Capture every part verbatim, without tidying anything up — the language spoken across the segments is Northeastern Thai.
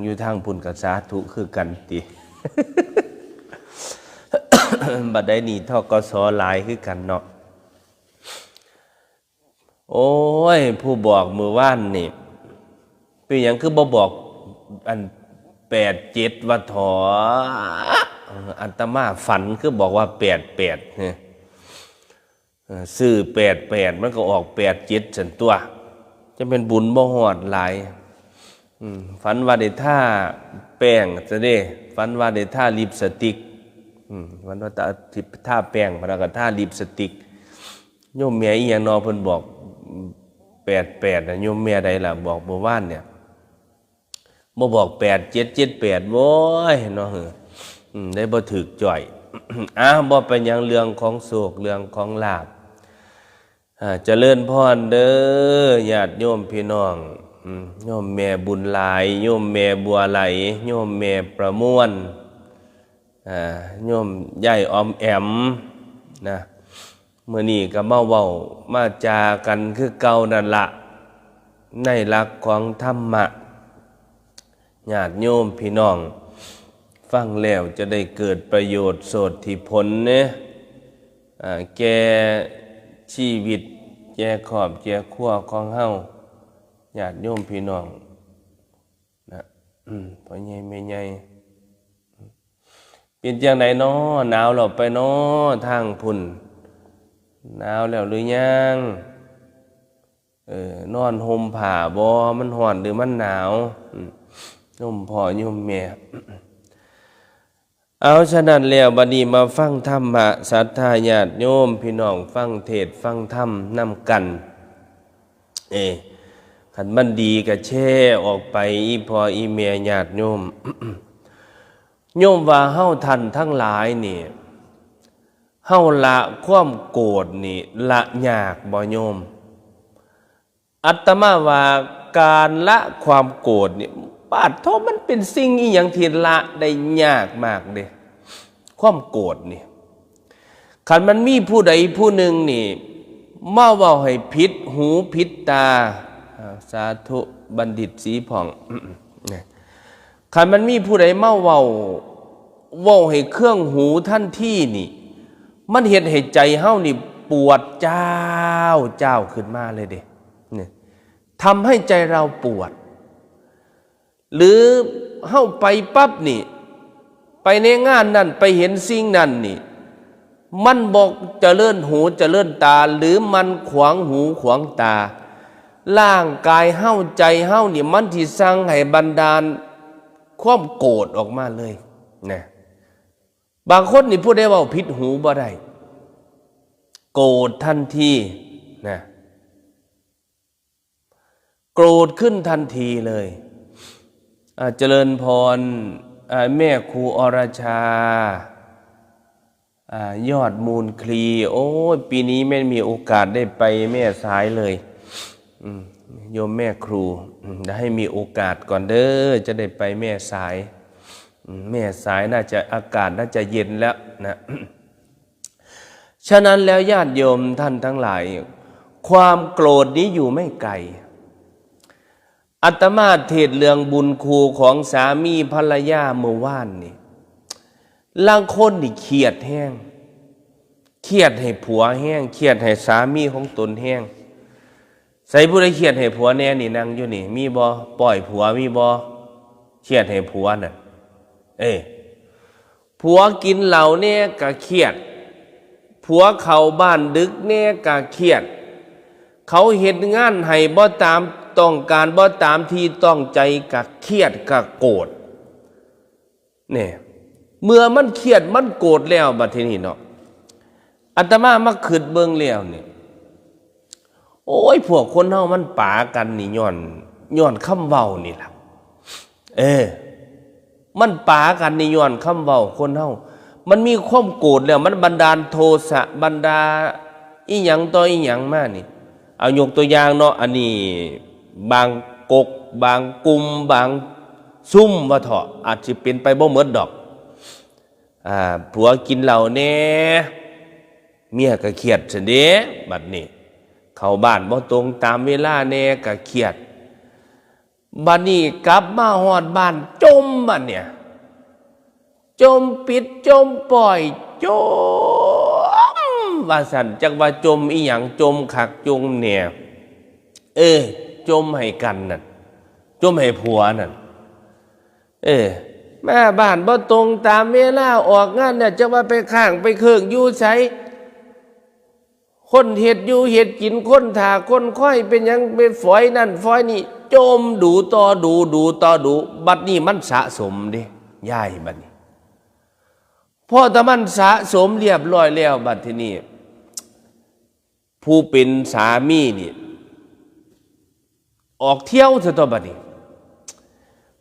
อยู่ทางพุ้นก็สาธุคือกันติ บัดใดนี่ ธ.ก.ส. หลายคือกันเนาะ โอ้ย ผู้บอกมื้อวานนี่ เป็นหยังคือบ่บอก อัน แปดเจ็ด ว่าถอ อาตมาฝันคือบอกว่า แปดแปด เนี่ย เออ ซื้อ แปดแปด มันก็ออก แปดเจ็ด ซั่นตั๊ว จะเป็นบุญบ่ฮอดหลาย อืม ฝันว่าได้ทาแป้งซะเด้ ฝันว่าได้ทาลิปสติก อืม ฝันว่าทา ทาแป้ง พะนะ ก็ทาลิปสติก โยมแม่อีหยังนอ เพิ่นบอก แปดแปด น่ะ โยมแม่ใดล่ะ บอกเมื่อวานเนี่ย บ่บอก แปดเจ็ดเจ็ดแปด โว้ย เนาะ อืม ได้บ่ถืกจ่อย อ่ะ บ่เป็นหยัง เรื่องของโชค เรื่องของลาภ อ่า เจริญพรเด้อ ญาติโยมพี่น้อง อืม โยมแม่บุญหลาย โยมแม่บัวไหล โยมแม่ประมวล อ่า โยมยายออมแอม นะ มื้อนี้ก็มาเว้ามาจากันคือเก่านั่นละ ในหลักของธรรมะ ญาติโยมพี่น้อง ฟังแล้วจะได้เกิดประโยชน์โสตถิผลเน่ อ่า แก่ชีวิต แก่ครอบ แก่ครัวของเฮา ญาติโยมพี่น้อง นะ อืม พ่อใหญ่แม่ใหญ่ เป็นจั่งใดน้อ หนาวแล้วไปน้อ ทางพุ้น หนาวแล้วหรือยัง เออ นอนห่มผ้าบ่ มันร้อนหรือมันหนาว อืม โยมพ่อโยมแม่ เอา ฉะนั้นแล้วบัดนี้มาฟังธรรมะ ศรัทธาญาติโยมพี่น้อง ฟังเทศน์ฟังธรรมนำกัน เอ คันมันดีก็แชร์ออกไป อีพ่ออีแม่ญาติโยม โยมว่าเฮาท่านทั้งหลายนี่ เฮาละความโกรธนี่ละยากบ่โยม อาตมาว่าการละความโกรธนี่ ปาดโธ่ มันเป็นสิ่งอีหยังที่ละได้ยากมากเด้ ความโกรธนี่ คันมันมีผู้ใดผู้หนึ่งนี่ มาเว้าให้ผิดหูผิดตา อ่า สาธุบัณฑิตสีผ่อง คันมันมีผู้ใดมาเว้า เว้าให้เคืองหูทันทีนี่ มันเฮ็ดให้ใจเฮานี่ปวดจ้าวจ้าวขึ้นมาเลยเด้ เนี่ย ทำให้ใจเราปวด หรือเฮาไปปั๊บนี่ ไปในงานนั่น ไปเห็นสิ่งนั่นนี่ มันบ่เจริญหูเจริญตา หรือมันขวางหูขวางตา ร่างกายเฮา ใจเฮานี่ มันสิสั่งให้บันดาลความโกรธออกมาเลยนะ บางคนนี่ผู้ใดเว้าผิดหูบ่ได้ โกรธทันทีนะ โกรธขึ้นทันทีเลย อ่า เจริญพร อ่า แม่ครูอรชา อ่า ยอดมูลคลี โอ้ย ปีนี้ไม่มีโอกาสได้ไปแม่สายเลย อืม โยมแม่ครู อืม ได้ให้มีโอกาสก่อนเด้อ จะได้ไปแม่สาย อืม แม่สายน่าจะอากาศน่าจะเย็นแล้วนะ ฉะนั้นแล้วญาติโยมท่านทั้งหลาย ความโกรธนี้อยู่ไม่ไกล อาตมาเทศน์เรื่องบุญคู่ของสามีภรรยาเมื่อวานนี่ ลางคนนี่เครียดแฮง เครียดให้ผัวแฮง เครียดให้สามีของตนแฮง ใสผู้ใดเครียดให้ผัวแน่นี่ นั่งอยู่นี่ มีบ่ ป้อยผัวมีบ่ เครียดให้ผัวน่ะ เอ้ ผัวกินเหล้าแน่ก็เครียด ผัวเข้าบ้านดึกแน่ก็เครียด เขาเฮ็ดงานให้บ่ตามต้องการ บ่ตามที่ต้องใจก็เครียดก็โกรธ เนี่ย เมื่อมันเครียดมันโกรธแล้วบัดทีนี้เนาะ อาตมามาคิดเบิ่งแล้วนี่ โอ้ย พวกคนเฮามันปากันนี่ย้อน ย้อนคำเว้านี่ล่ะ เออ มันปากันนี่ย้อนคำเว้าคนเฮา มันมีความโกรธแล้ว มันบันดาลโทสะ บันดาลอิหยังต่ออิหยังมานี่ เอายกตัวอย่างเนาะ อันนี้บางก๊ก บางกลุ่ม บางซุมว่าเถาะ อาจสิเป็นไปบ่หมดดอก อ่า ผัวกินเหล้าแน่ เมียก็เครียดซั้นเด้ บัดนี้ เข้าบ้านบ่ตรงตามเวลาแน่ก็เครียด บัดนี้กลับมาฮอดบ้านจ่มบัดเนี่ย จ่มปิดจ่มป่อย จ่ม ว่าซั่น จักว่าจ่มอีหยัง จ่มคักจ่มแน่ เออ จ่มให้กันนั่น จ่มให้ผัวนั่น เออ มาบ้านบ่ตรงตามเวลา ออกงานเนี่ย จักว่าไปค้างไปเคิงอยู่ไส คนเฮ็ดอยู่เฮ็ดกิน คนถ่าคนคอย เป็นหยังไปฝอยนั่นฝอยนี่ จ่มดูต่อดู ดูต่อดู บัดนี้มันสะสมเด้ ยาย บัดนี้ พอแต่มันสะสมเรียบร้อยแล้ว บัดทีนี้ ผู้เป็นสามีนี่ ออกเที่ยวซะตัวบัดนี้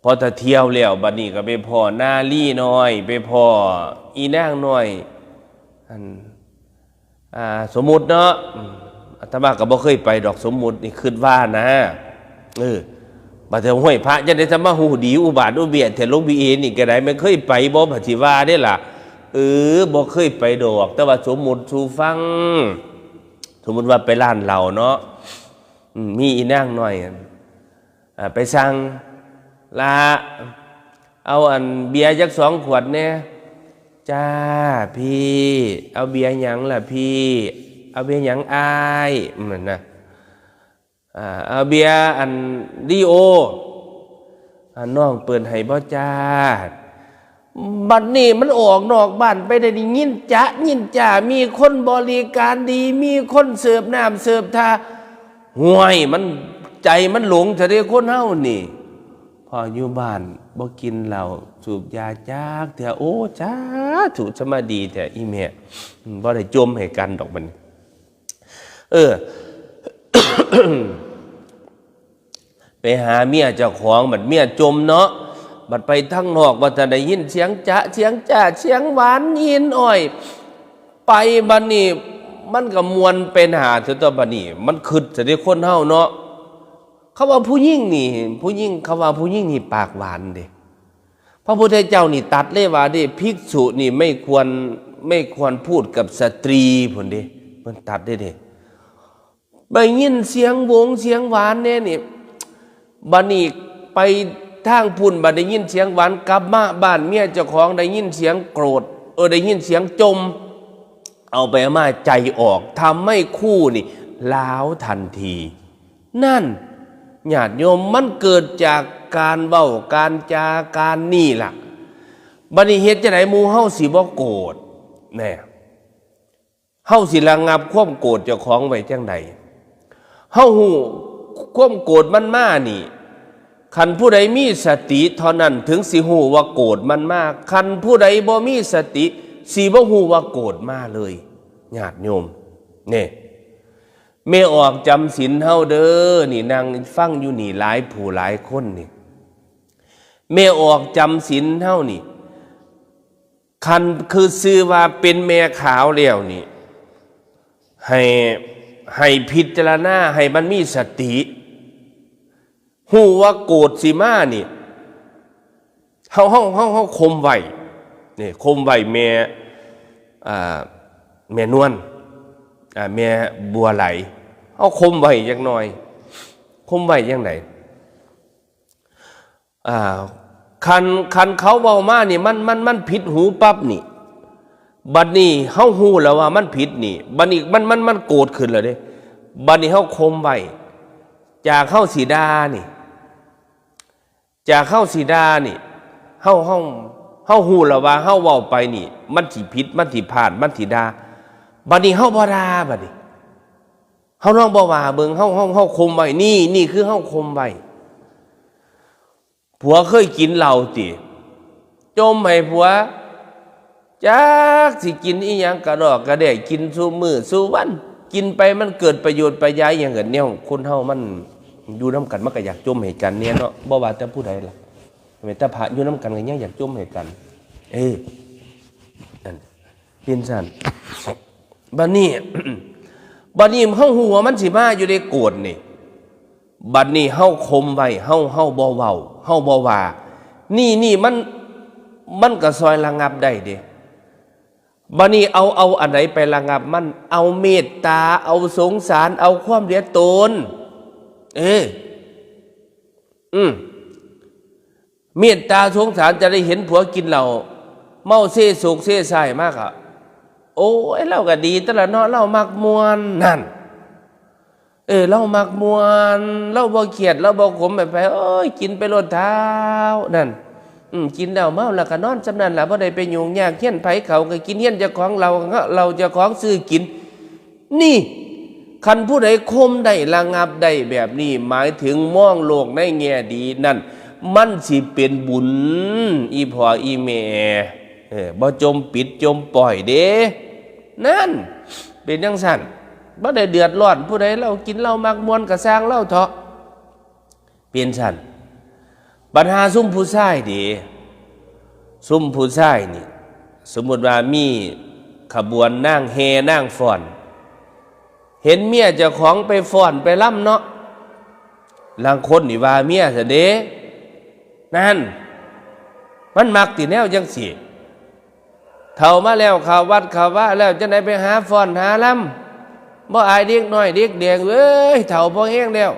พอแต่เที่ยวแล้ว บัดนี้ก็ไปพ้อนาลีน้อย ไปพ้ออีนางน้อย อัน อ่า สมมุติเนาะ อืม อาตมาก็บ่เคยไปดอก สมมุตินี่ คิดว่านะ เออ บัดแต่ห้วยพระจั่งใด๋จะมาฮู้ดีอุบาทอุเบียดแท้ หลวงพี่เอนี่ก็ได้ แม่นเคยไปบ่ บัดสิว่าเด้ล่ะ เออ บ่เคยไปดอก แต่ว่าสมมุติสู่ฟัง สมมุติว่าไปร้านเหล้าเนาะ อืม มีอีนางน้อย อ่า ไปสั่ง "ละ เอาอันเบียร์จักสองขวดแหน่" "จ้าพี่ เอาเบียร์หยังล่ะพี่ เอาเบียร์หยังอ้าย" นั่นนะ อ่า "เอาเบียร์อันลีโอ" "อ่า น้องเปิดให้บ่จ้า" บัดนี้มันออกนอกบ้านไปได้ ได้ยินจ๊ะยินจ้า มีคนบริการดี มีคนเสิร์ฟน้ำเสิร์ฟท่า ห้วย มัน ใจมันหลงซะเด้ คนเฮานี่ พออยู่บ้านบ่กินเหล้าสูบยาจักเทื่อ โอ้ สาธุ สมาดีแท้อีแม่ อืม บ่ได้จ่มให้กันดอกบัดนี้ เออ ไปหาเมียเจ้าของ บัดเมียจ่มเนาะ บัดไปทางนอก บัดจะได้ยินเสียงจ๊ะเสียงจ้า เสียงหวานยินอ้อย ไปบัดนี้มันก็ม่วนไปหน้าเถอะ ตัวบัดนี้มันคิดซะเด้ คนเฮาเนาะ เขาว่าผู้หญิงนี่ ผู้หญิง เขาว่าผู้หญิงนี่ปากหวานเด้ พระพุทธเจ้านี่ตรัสเลยว่าเด้ ภิกษุนี่ไม่ควร ไม่ควรพูดกับสตรีพุ้นเด้ เพิ่นตรัสเด้เด้ ได้ยินเสียงโหวงเสียงหวานแน่นี่ บัดนี้ไปทางพุ้น บัดได้ยินเสียงหวาน กลับมาบ้านเมียเจ้าของได้ยินเสียงโกรธ เออ ได้ยินเสียงจ่ม เอาไปเอามาใจออก ทำให้คู่นี่ร้าวทันที นั่น ญาติโยม มันเกิดจากการเว้า การจาการนี่ล่ะ บัดนี้เฮ็ดจั่งใดหมู่เฮาสิบ่โกรธ แน่ เฮาสิระงับความโกรธเจ้าของไว้จั่งใด เฮาฮู้ความโกรธมันมานี่ คันผู้ใดมีสติเท่านั้นถึงสิฮู้ว่าโกรธมันมา คันผู้ใดบ่มีสติ สิบ่ฮู้ว่าโกรธมาเลย ญาติโยม นี่ แม่ออกจำศีลเฮาเด้อ นี่นั่งฟังอยู่นี่หลายผู้หลายคนนี่ แม่ออกจำศีลเฮานี่ คันคือชื่อว่าเป็นแม่ขาวแล้วนี่ ให้ ให้พิจารณา ให้มันมีสติ ฮู้ว่าโกรธสิมานี่ เฮา เฮา เฮา เฮาข่มไว้ นี่ ข่มไว้แม่ อ่า แม่นวล อ่า แม่บัวไหล เฮาข่มไว้จักหน่อย ข่มไว้จั่งใด อ่า คัน คันเขาเว้ามานี่ มัน มัน มันผิดหูปั๊บนี่ บัดนี้เฮาฮู้แล้วว่ามันผิดนี่ บัดนี้มัน มัน มันโกรธขึ้นแล้วเด้ บัดนี้เฮาข่มไว้ จากเฮาสิด่านี่ จากเฮาสิด่านี่ เฮา เฮา เฮาฮู้แล้วว่าเฮาเว้าไปนี่ มันสิผิด มันสิพลาด มันสิด่า บัดนี้เฮาบ่ด่า บัดนี้ เฮาลองบ่ว่าเบิ่ง เฮา เฮา เฮาข่มไว้ นี่ นี่คือเฮาข่มไว้ ผัวเคยกินเหล้าติ จ่มให้ผัว จักสิกินอีหยังกะดอกกะแด้ กินซุมื้อซุวัน กินไปมันเกิดประโยชน์ประหยัยหยัง กะแนวคนเฮามันอยู่นำกัน มันกะอยากจ่มให้กันแน่เนาะ บ่ว่าแต่ผู้ใดล่ะ แม้แต่พระอยู่นำกันกะยังอยากจ่มให้กัน เออ นั่น เป็นซั่น บัดนี้ บัดนี้เฮาฮู้ว่ามันสิมาอยู่เด้ โกรธนี่ บัดนี้เฮาข่มไว้ เฮา เฮาบ่เว้า เฮาบ่ว่า นี่ นี่มัน มันกะซ่อยระงับได้เด้ บัดนี้เอา เอาอันใดไประงับมัน เอาเมตตา เอาสงสาร เอาความเหลือตน เออ อืม เมตตาสงสาร จะได้เห็นผัวกินเหล้า เมาเซโสกเซซ่ายมากอะ โอ้ย เฮาก็ดีตั๊วละเนาะ เฮามักม่วนนั่น เออ เฮามักม่วน เฮาบ่เครียด เฮาบ่ขมไปไผ โอ้ย กินไปโลดเถาะนั่น อืม กินแล้วเมาแล้วก็นอนส่ำนั้นล่ะ บ่ได้ไปยุ่งยากเฮือนไผเขา ก็กินเฮือนเจ้าของ เหล้า เหล้าเจ้าของซื้อกิน นี่ คันผู้ใดข่มได้ระงับได้แบบนี้ หมายถึงมองโลกในแง่ดีนั่น มันสิเป็นบุญ อีพ่ออีแม่ เออ บ่จ่มปิดจ่มป่อยเด้ นั่น เป็นจั่งซั้น บ่ได้เดือดร้อนผู้ใด เฮากินเหล้ามักม่วนก็ซ่างเฮาเถาะ เป็นซั้น บัดหาซุมผู้ชายเด้ ซุมผู้ชายนี่ สมมุติว่ามีขบวนนางแห่นางฟ้อน เห็นเมียเจ้าของไปฟ้อนไปรำเนาะ ลางคนนี่ว่าเมียซะเด้ นั่น มันมักติแนวจั่งซี้ เฒ่ามาแล้ว เข้าวัดเข้าวาแล้ว จั่งใดไปหาฟ้อนหารำ บ่อายเด็กน้อยเด็กแดงเอ้ย เฒ่าพอแฮงแล้ว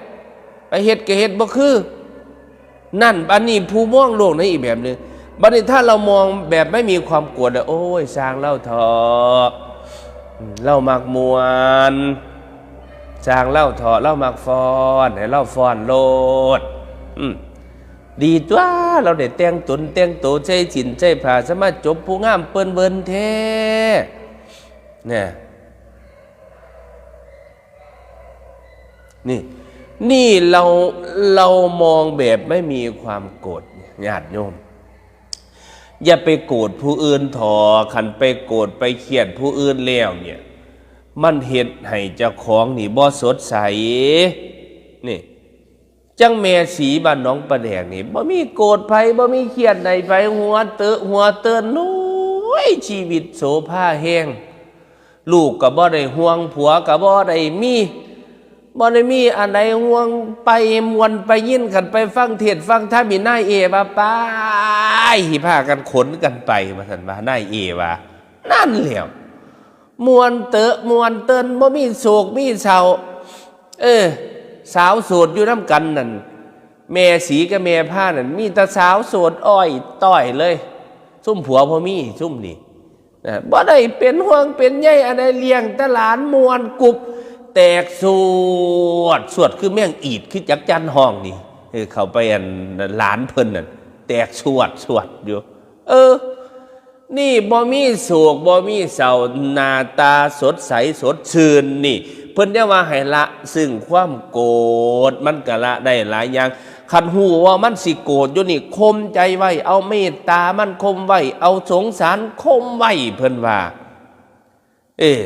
ไปเฮ็ดก็เฮ็ดบ่คือ นั่น อันนี้ผู้มองโลกในอีกแบบหนึ่ง บัดนี้ถ้าเรามองแบบไม่มีความโกรธอะ โอ้ย ซ่างเฮาเถาะ อืม เฮามักม่วน ซ่างเฮาเถาะ เฮามักฟ้อน ให้เฮาฟ้อนโลด อืม ดีตั๊ว เฮาได้แต่งตนแต่งโต ใส่ศีลใส่ผ้า สามารถจบผู้งามเปิ้นเวิ้นแท้ เนี่ย นี่ นี่เฮา เฮามองแบบไม่มีความโกรธ ญาติโยม อย่าไปโกรธผู้อื่นเถาะ คันไปโกรธไปเครียดผู้อื่นแล้วเนี่ย มันเฮ็ดให้เจ้าของนี่บ่สดใส นี่ จั่งแม่ศรีบ้านหนองปลาแดกนี่ บ่มีโกรธไผ บ่มีเครียดในไผ หัวเต๊อะหัวเติน โอ้ย ชีวิตโสภาแฮง ลูกก็บ่ได้ห่วง ผัวก็บ่ได้มี บ่ได้มีอันใดห่วง ไปม่วนไปยิน คันไปฟังเทศน์ฟังธรรมนี่ นายเอว่า ไป สิพากันขนกันไป ว่าซั่นว่า นายเอว่า นั่นแหล้ว ม่วนเต๊อะม่วนเติน บ่มีโศกมีเศร้า เออ สาวโสดอยู่นำกันนั่น แม่ศรีกับแม่พานั่น มีแต่สาวโสดอ้อยต้อยเลย ซุมผัวบ่มี ซุมนี่ นะ บ่ได้เป็นห่วงเป็นใยอันใด เลี้ยงแต่หลานม่วนกุบ แตกสวดสวด คือแมงอีด คือจักจั่นฮ้องนี่ เออ เข้าไปอันหลานเพิ่นนั่น แตกสวดสวดอยู่ เออ นี่บ่มีโศกบ่มีเศร้า หน้าตาสดใสสดชื่นนี่ เพิ่นจะว่าให้ละซึ่งความโกรธ มันก็ละได้หลายอย่าง คันฮู้ว่ามันสิโกรธอยู่นี่ ข่มใจไว้ เอาเมตตามันข่มไว้ เอาสงสารข่มไว้ เพิ่นว่า เออ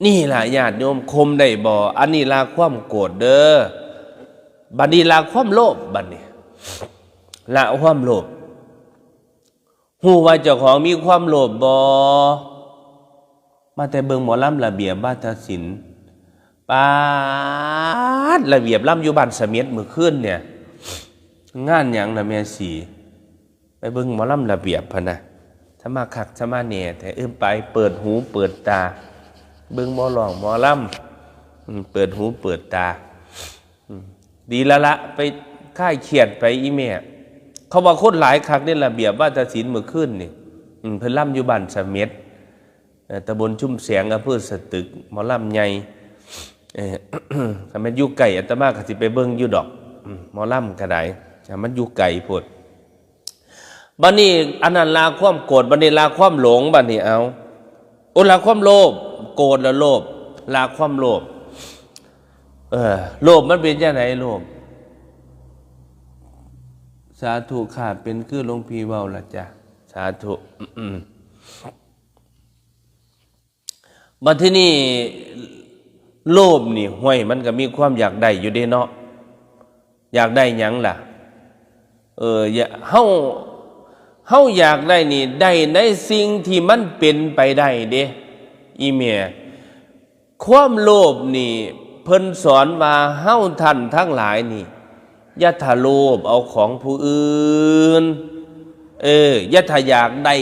นี่ล่ะญาติโยม ข่มได้บ่ อันนี้ละความโกรธเด้อ บัดนี้ละความโลภ บัดนี้ ละความโลภ ฮู้ว่าเจ้าของมีความโลภบ่ มาแต่เบิ่งหมอลำระเบียบวาทศิลป์ ป๊าด ระเบียบลำอยู่บ้านเสม็ดมื้อคืนเนี่ย งานหยังล่ะแม่ศรี ไปเบิ่งหมอลำระเบียบพะนะ สมาคักสมาแหน่แท้ เอิ้นไปเปิดหูเปิดตา เบิ่งหมอร้องหมอลำ อืม เปิดหูเปิดตา อืม ดีละละ ไปคลายเครียดไปอีแม่ เขาว่าคนหลายคักเด้ ระเบียบวาทศิลป์มื้อคืนนี่ อืม เพิ่นลำอยู่บ้านเสม็ด เอ่อ ตำบลชุมแสง อำเภอสตึก หมอลำใหญ่ เอ่อ คันแม่นอยู่ใกล้อาตมาก็สิไปเบิ่งอยู่ดอก อืม หมอลำก็ได้ แต่มันอยู่ไกลโพด บัดนี้อันนั้นละความโกรธ บัดนี้ละความหลง บัดนี้เอา โอ้ ละความโลภ โกรธละโลภ ละความโลภ เออ โลภมันเป็นจั่งใดโลภ สาธุค่ะ เป็นคือหลวงพี่เว้าล่ะจ้ะ สาธุ อืม บัดทีนี้โลภนี่ ห้วย มันก็มีความอยากได้อยู่เด้เนาะ อยากได้หยังล่ะ เออ อย่า เฮา เฮาอยากได้นี่ ได้ในสิ่งที่มันเป็นไปได้เด้ อีแม่ ความโลภนี่ เพิ่นสอนว่าเฮาท่านทั้งหลายนี่ อย่าทะโลภเอาของผู้อื่น เออ อย่าทะอยากได้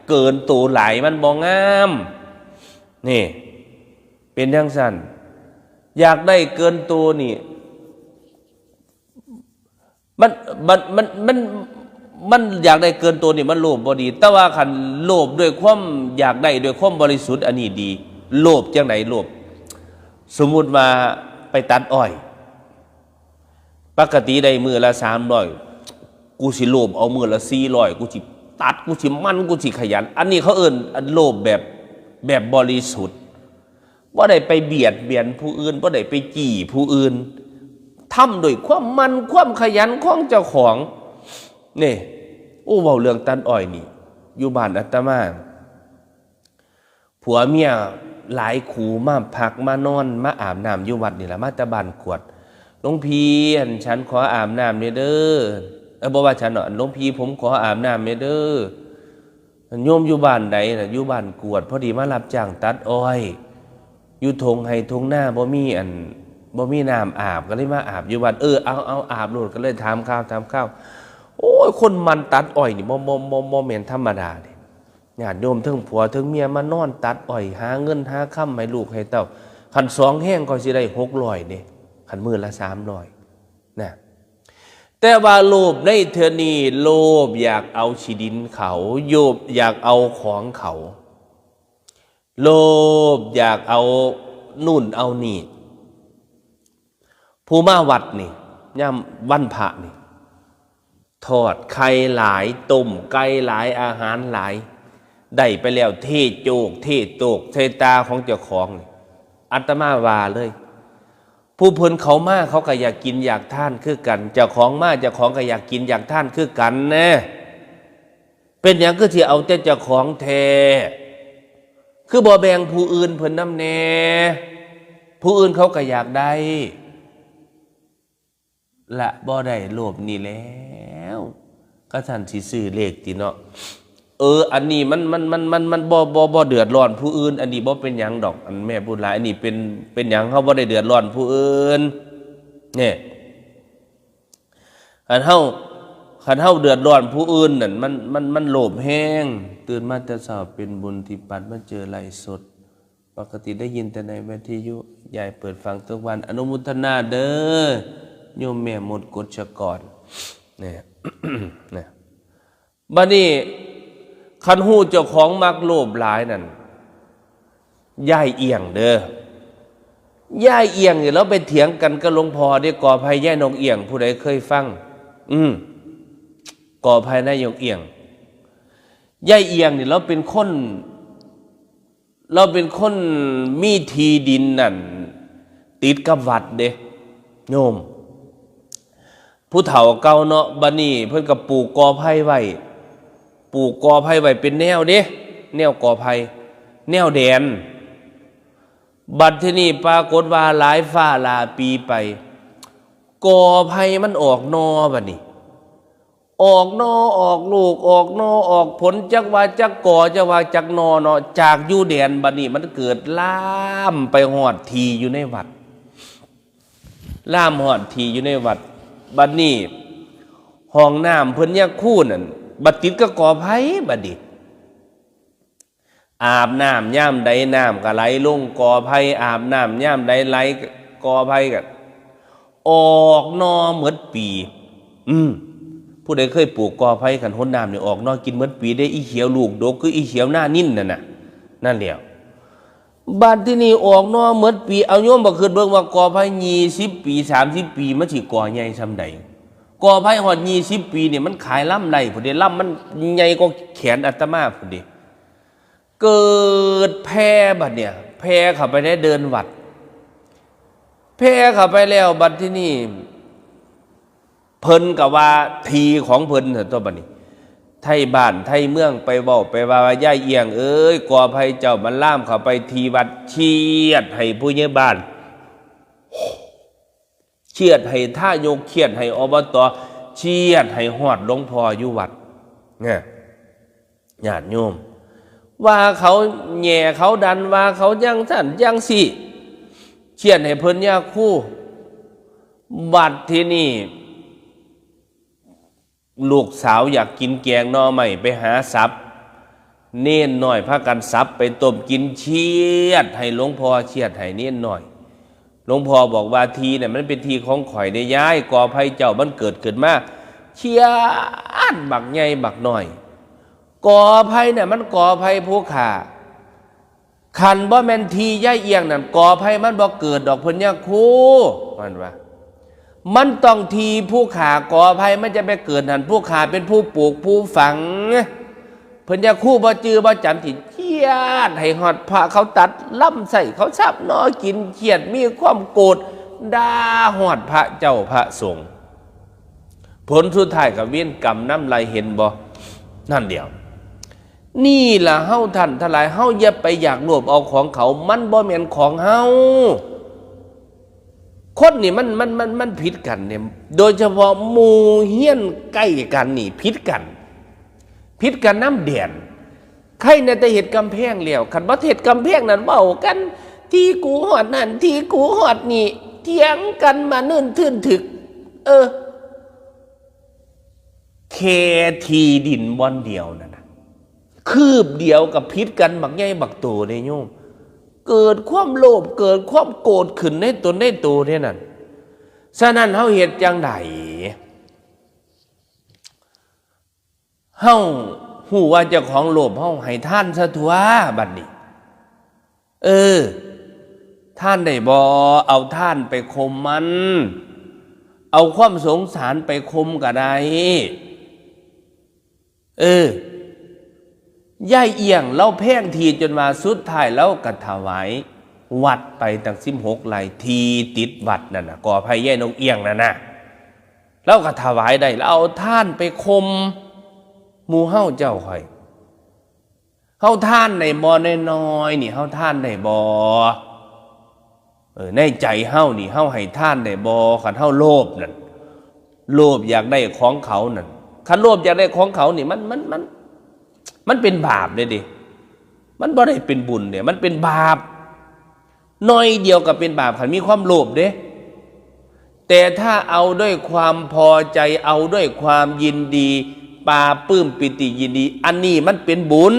เกินโตหลาย มันบ่งาม นี่ เป็นจั่งซั้น อยากได้เกินโตนี่ มันมันมันมันมันอยากได้เกินตัวนี่มันโลภบ่ดี แต่ว่าคันโลภด้วยความอยากได้ด้วยความบริสุทธิ์อันนี้ดี โลภจังได๋ โลภ สมมุติว่าไปตัดอ้อย ปกติได้มื้อละสามร้อย กูสิโลภเอามื้อละสี่ร้อย กูสิตัด กูสิหมั่น กูสิขยัน อันนี้เขาเอิ้นอันโลภแบบ แบบบริสุทธิ์ บ่ได้ไปเบียดเบียนผู้อื่น บ่ได้ไปจี้ผู้อื่น ทำด้วยความหมั่น ความขยันของเจ้าของ นี่ โอ้ เว้าเรื่องตัดอ้อยนี่ อยู่บ้านอาตมา ผัวเมียหลายคู่มาพักมานอนมาอาบน้ำอยู่วัดนี่ล่ะ มาแต่บ้านกวด หลวงพี่ อันฉันขออาบน้ำแหน่เด้อ เอ้ย บ่ว่าฉันดอก อันหลวงพี่ ผมขออาบน้ำแหน่เด้อ โยมอยู่บ้านใดน่ะ อยู่บ้านกวด พอดีมารับจ้างตัดอ้อย อยู่ท่งไฮ่ท่งนา บ่มีอัน บ่มีน้ำอาบ ก็เลยมาอาบอยู่วัด เออ เอา เอา อาบโลด ก็เลยถามข่าว ถามข่าว โอ้ย คนหมั่นตัดอ้อยนี่ บ่ บ่ บ่ บ่แม่นธรรมดาเด้ ญาติโยมเทิงผัวเทิงเมียมานอนตัดอ้อย หาเงินหาคำให้ลูกให้เต้า คันสองแฮงก็สิได้หกร้อยเด้ คันมื้อละสามร้อย นะ แต่ว่าโลภในเทื่อนี้ โลภอยากเอาขี้ดินเขา โลภอยากเอาของเขา โลภอยากเอานู่นเอานี่ ผู้มาวัดนี่ ยามวันพระนี่ ทอดไข่หลาย ต้มไก่หลาย อาหารหลาย ได้ไปแล้วเทโจก เทโตก ใส่ตาของเจ้าของนี่ อาตมาว่าเลย ผู้เพิ่นเขามาเขาก็อยากกินอยากทานคือกัน เจ้าของมาเจ้าของก็อยากกินอยากทานคือกันแน่ เป็นหยังคือสิเอาแต่เจ้าของแท้ คือบ่แบ่งผู้อื่นเพิ่นนำแน่ ผู้อื่นเขาก็อยากได้ ละบ่ได้โลภนี่แล้ว ก็ท่านสิซื้อเลขติเนาะ เออ อันนี้มัน มัน มัน มัน มันบ่ บ่ บ่เดือดร้อนผู้อื่น อันนี้บ่เป็นหยังดอก อันแม่บุญหลาย อันนี้เป็น เป็นหยังเฮาบ่ได้เดือดร้อนผู้อื่น เนี่ย คันเฮา คันเฮาเดือดร้อนผู้อื่นนั่น มัน มัน มันโลภแฮง ตื่นมาแต่เช้าเป็นบุญที่ปัดมาเจอไลฟ์สด ปกติได้ยินแต่ในวิทยุ ยายเปิดฟังทุกวัน อนุโมทนาเด้อ โยมแม่มดกฎชกร เนี่ย นะ บัดนี้ คันฮู้เจ้าของมักโลภหลายนั่น ยายเอี่ยงเด้อ ยายเอี่ยงนี่ลาวไปเถียงกันกับหลวงพ่อเด้ กอไผ่ยายนกเอี่ยง ผู้ใดเคยฟัง อืม กอไผ่นายนกเอี่ยง ยายเอี่ยงนี่ลาวเป็นคน ลาวเป็นคนมีที่ดินนั่น ติดกับวัดเด้ โยม ผู้เฒ่าเก่าเนาะ บัดนี้เพิ่นก็ปลูกกอไผ่ไว้ ปลูกกอไผ่ไว้เป็นแนวเด้ แนวกอไผ่ แนวแดน บัดทีนี้ปรากฏว่าหลายฟ้าหลายปีไป กอไผ่มันออกหน่อบัดนี้ ออกหน่อออกลูก ออกหน่อออกผล จักว่าจักกอ จักว่าจักหน่อเนาะ จากอยู่แดนบัดนี้มันเกิดลามไปฮอดที่อยู่ในวัด ลามฮอดที่อยู่ในวัด บัดนี้ห้องน้ำเพิ่นยาคูนั่น บัดติดกับกอไผ่บัดนี้ อาบน้ำยามใดน้ำก็ไหลลงกอไผ่ อาบน้ำยามใดไหลกอไผ่ก็ออกหน่อหมดปี อืม ผู้ใดเคยปลูกกอไผ่ คันฮดน้ำนี่ออกหน่อกินหมดปีเด้ อีเขียวลูกดกคืออีเขียวหน้านิ่นนั่นน่ะ นั่นแหละ บัดทีนี้ออกหน่อหมดปี เอาโยมบ่คิดเบิ่งว่ากอไผ่ยี่สิบปี สามสิบปี มันสิกอใหญ่ส่ำใด กอไผ่ฮอดยี่สิบปีนี่มันขายลำได้พุ้นเด้ ลำมันใหญ่กว่าแขนอาตมาพุ้นเด้ เกิดแผ่บัดเนี่ย แผ่เข้าไปในเดินวัด แผ่เข้าไปแล้วบัดทีนี้ เพิ่นก็ว่าที่ของเพิ่นซั่นตั๊วบัดนี้ ไทบ้านไทเมืองไปเว้าไปว่า ว่ายายเอี่ยงเอ้ย กอไผ่เจ้ามันลามเข้าไปที่วัด เคียดให้ผู้ใหญ่บ้าน เคียดให้ทายก เคียดให้ อบต. เคียดให้ฮอดหลวงพ่ออยู่วัด เนี่ย ญาติโยม ว่าเขาแหย่เขาดัน ว่าเขาจั่งซั่นจั่งซี้ เคียดให้เพิ่นยาคู บัดทีนี้ ลูกสาวอยากกินแกงหน่อไม้ไปหาสับ เณรน้อยพากันสับไปต้มกิน เคียดให้หลวงพ่อ เคียดให้เณรน้อย ลวงพ่อบอกว่า ที่เนี่ยมันเป็นที่ของข่อยเด้ยาย กอไผ่เจ้ามันเกิดขึ้นมาเชียดบักใหญ่บักน้อย กอไผ่เนี่ยมันกอไผ่ผู้ข้า คันบ่แม่นที่ยายเอี้ยงนั่น กอไผ่มันบ่เกิดดอก เพิ่นยาครู มันว่า มันต้องที่ผู้ข้า กอไผ่มันจะไปเกิดหั่น ผู้ข้าเป็นผู้ปลูกผู้ฝัง เพิ่นยาครูบ่จื่อบ่จำ สิเชียดให้ฮอดพระเขาตัดลำไส้ เขาสับหน่อกิน เชียดมีความโกรธ ด่าฮอดพระเจ้าพระสงฆ์ ผลสุดท้ายก็เวรกรรมนำไล่ เห็นบ่ นั่นเดียว นี่ล่ะเฮาท่านทั้งหลาย เฮาอย่าไปอยากโลภเอาของเขา มันบ่แม่นของเฮา คนนี่มัน มัน มัน มันผิดกันเนี่ย โดยเฉพาะหมู่เฮียนใกล้กันนี่ผิดกัน ผิดกันนำแดน ใครเนี่ยแต่เฮ็ดกำแพงแล้ว คันบ่เฮ็ดกำแพงนั่นเว้ากัน ที่กูฮอดนั่น ที่กูฮอดนี่ เถียงกันมานื่นทื่นถึก เออ แค่ที่ดินบ่อนเดียวนั่นน่ะ คืบเดียวกับผิดกันบักใหญ่บักโตเด้โยม เกิดความโลภ เกิดความโกรธขึ้นในตนในโตเด้นั่น ฉะนั้นเฮาเฮ็ดจั่งใด เฮาฮู้ว่าเจ้าของโลภ เฮาให้ทานซะตั่ว บัดนี้ เออ ทานได้บ่ เอาทานไปข่มมัน เอาความสงสารไปข่มก็ได้ เออ ยายเอี้ยงลาวแพงที่จนว่าสุดท้ายลาวก็ถวายวัดไปตั้งสิบหกไร่ ที่ติดวัดนั่นน่ะ กอไผ่ยายนกเอี้ยงนั่นน่ะ ลาวก็ถวายได้ ลาวเอาทานไปข่มหมู่เฮาเจ้าข้อย เฮาทานได้บ่ น้อยๆนี่ เฮาทานได้บ่ เออ ในใจเฮานี่ เฮาให้ทานได้บ่ คันเฮาโลภนั่น โลภอยากได้ของเขานั่น คันโลภอยากได้ของเขานี่ มัน มัน มัน มันเป็นบาปเด้เด้ มันบ่ได้เป็นบุญเด้ มันเป็นบาป น้อยเดียวก็เป็นบาป คันมีความโลภเด้ แต่ถ้าเอาด้วยความพอใจ เอาด้วยความยินดี ปลาบปลื้มปีติยินดี อันนี้มันเป็นบุญ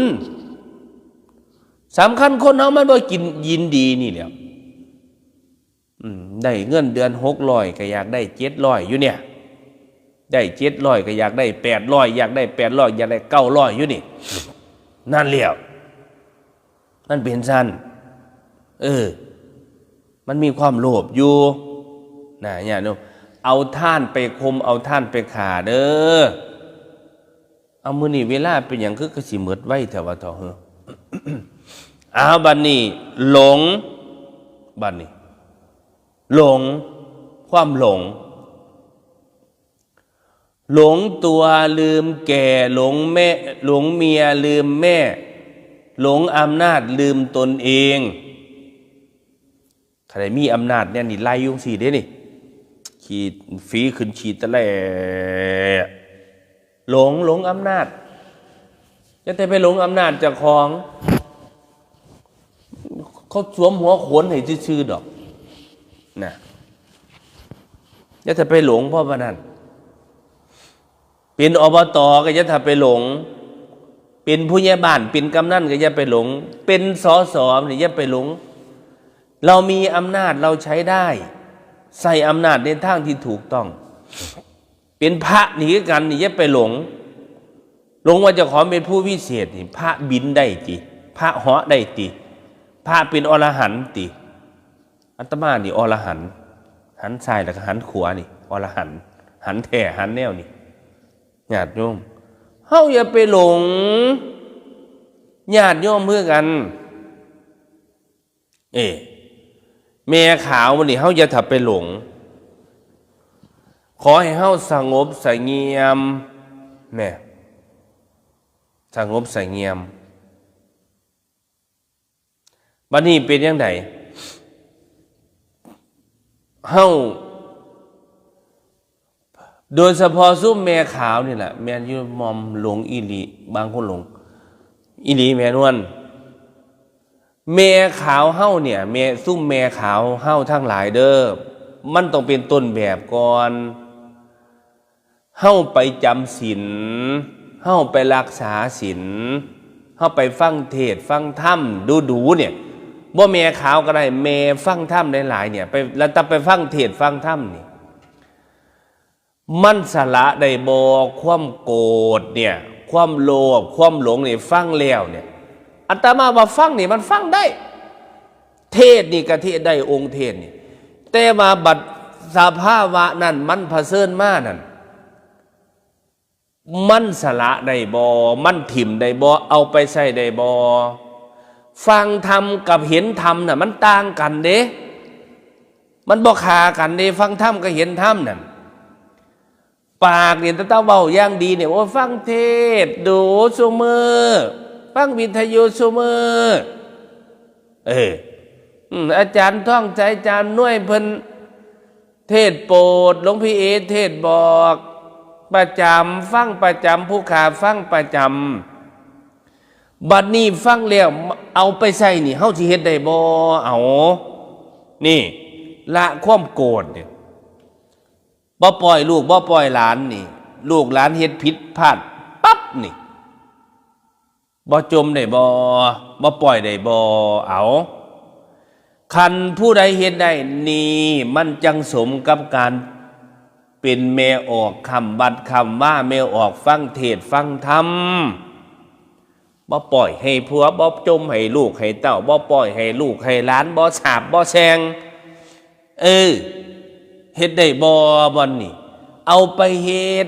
สำคัญคนเฮามันบ่กินยินดีนี่แหละ อืม ได้เงินเดือนหกร้อยก็อยากได้เจ็ดร้อยอยู่เนี่ย ได้เจ็ดร้อยก็อยากได้แปดร้อย อยากได้แปดร้อย อยากได้เก้าร้อยอยู่นี่ นั่นแหละ มันเป็นซั่น เออ มันมีความโลภอยู่ นะ ญาติโยม เอาทานไปข่ม เอาทานไปฆ่าเด้อ เอา มื้อนี้เวลาเป็นหยังคือ คือสิหมดไวแท้วะเถาะ เฮ้อ เอา บัดนี้หลง บัดนี้ หลง ความหลง หลงตัวลืมแก่ หลงแม่ หลงเมียลืมแม่ หลงอำนาจลืมตนเอง ใครมีอำนาจเนี่ยนี่ไล่อยู่จั่งซี้เด้นี่ ขี่ฝีขึ้นขี่ตะแหล่ หลง หลงอำนาจ อย่าแต่ไปหลงอำนาจเจ้าของ เขาสวมหัวโขนให้ซื่อๆดอก นะ อย่าแต่ไปหลงเพราะว่านั้น เป็น อบต ก็อย่าถ้าไปหลง เป็นผู้ใหญ่บ้าน เป็นกำนันก็อย่าไปหลง เป็น สส นี่อย่าไปหลง เรามีอำนาจ เราใช้ได้ ใช้อำนาจในทางที่ถูกต้อง เป็นพระนี่คือกันนี่อย่าไปหลง หลงว่าเจ้าของเป็นผู้วิเศษนี่ พระบินได้ติ พระเหาะได้ติ พระเป็นอรหันต์ติ อาตมานี่อรหันต์ หันซ้ายแล้วก็หันขวานี่ อรหันต์ หันแท้หันแนวนี่ ญาติโยม เฮาอย่าไปหลง ญาติโยมคือกัน เอ้ แม่ขาวมื้อนี้เฮาอย่าถ้าไปหลง ขอให้เฮาสงบเสงี่ยม แม่ สงบเสงี่ยม บัดนี้เป็นจั่งใด เฮา โดยเฉพาะซุมแม่ขาวนี่แหละ แม่นอยู่ มอมหลงอีหลี บางคนหลงอีหลี แม่นวล แม่ขาวเฮาเนี่ย แม่ ซุมแม่ขาวเฮาทั้งหลายเด้อ มันต้องเป็นต้นแบบก่อน เฮาไปจำศีล เฮาไปรักษาศีล เฮาไปฟังเทศน์ฟังธรรมดูๆเนี่ย บ่แม่ขาวก็ได้ แม่ฟังธรรมหลายๆเนี่ย ไป แล้วแต่ไปฟังเทศน์ฟังธรรมนี่ มันสละได้บ่ ความโกรธเนี่ย ความโลภ ความหลงนี่ ฟังแล้วเนี่ย อาตมาว่าฟังนี่มันฟังได้ เทศน์นี่ก็เทศน์ได้ องค์เทศน์นี่ แต่ว่าบัดสภาวะนั้นมันเผชิญมานั่น มันสละได้บ่ มันถิ่มได้บ่ เอาไปใช้ได้บ่ ฟังธรรมกับเห็นธรรมน่ะ มันต่างกันเด้ มันบ่ฆ่ากันเด้ ฟังธรรมกับเห็นธรรมนั่น ปากนี่ แต่เว้าอย่างดีเนี่ย โอ้ ฟังเทศน์ดูซุมื้อ ฟังวิทยุซุมื้อ เออ อืม อาจารย์ทองใส อาจารย์หน่วยเพิ่นเทศน์โปรด หลวงพี่เอเทศน์บอก ประจำ ฟังประจำ ผู้ข้าฟังประจำ บัดนี้ฟังแล้ว เอาไปใช้นี่ เฮาสิเฮ็ดได้บ่ เอา นี่ ละความโกรธนี่ บ่ปล่อยลูก บ่ปล่อยหลานนี่ ลูกหลานเฮ็ดผิดพลาดปั๊บนี่ บ่จ่มได้บ่ บ่ปล่อยได้บ่ เอา คันผู้ใดเฮ็ดได้ นี่มันจั่งสมกับการเป็นแม่ออกค้ำวัดค้ำวา แม่ออกฟังเทศน์ฟังธรรม บ่ปล่อยให้ผัว บ่จ่มให้ลูกให้เต้า บ่ปล่อยให้ลูกให้หลาน บ่สาปบ่แช่ง เออ เฮ็ดได้บ่ บ่อนนี่ เอาไปเฮ็ด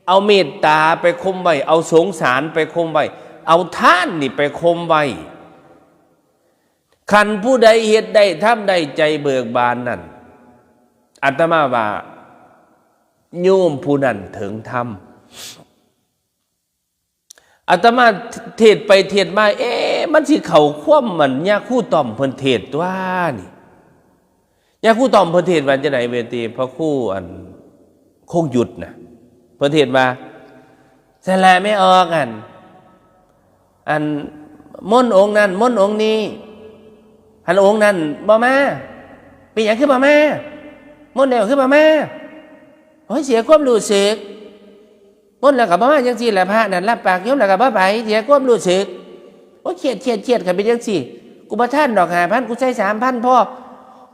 เอาเมตตาไปคมไว้ เอาสงสารไปคมไว้ เอาทานนี่ไปคมไว้ คันผู้ใดเฮ็ดได้ ทำได้ ใจเบิกบานนั่น อาตมาว่า โยมผู้นั้นถึงธรรม อาตมาเทศน์ไปเทศน์มา เอ๊ะ มันสิเข้าความมันญาครูต้อมเพิ่นเทศน์ตั๊วนี่ ญาครูต้อมเพิ่นเทศน์ว่าจั่งใดเวที พระครูอันคงหยุดน่ะ เพิ่นเทศน์ว่า สละไม่ออกอัน อันมนต์องค์นั้น มนต์องค์นี้ หันองค์นั้นบ่มา เป็นหยังคือบ่มา มนต์แล้วคือบ่มา โอ้ย เสียความรู้สึก มนต์แล้วก็บ่มาจั่งซี้แหละ พระนั่นรับปากโยมแล้วก็บ่ไป เสียความรู้สึก โอ้ย เครียด เครียด เครียด คันเป็นจั่งซี้ กูบ่ทานดอกห้าพัน กูใส่สามพันพอ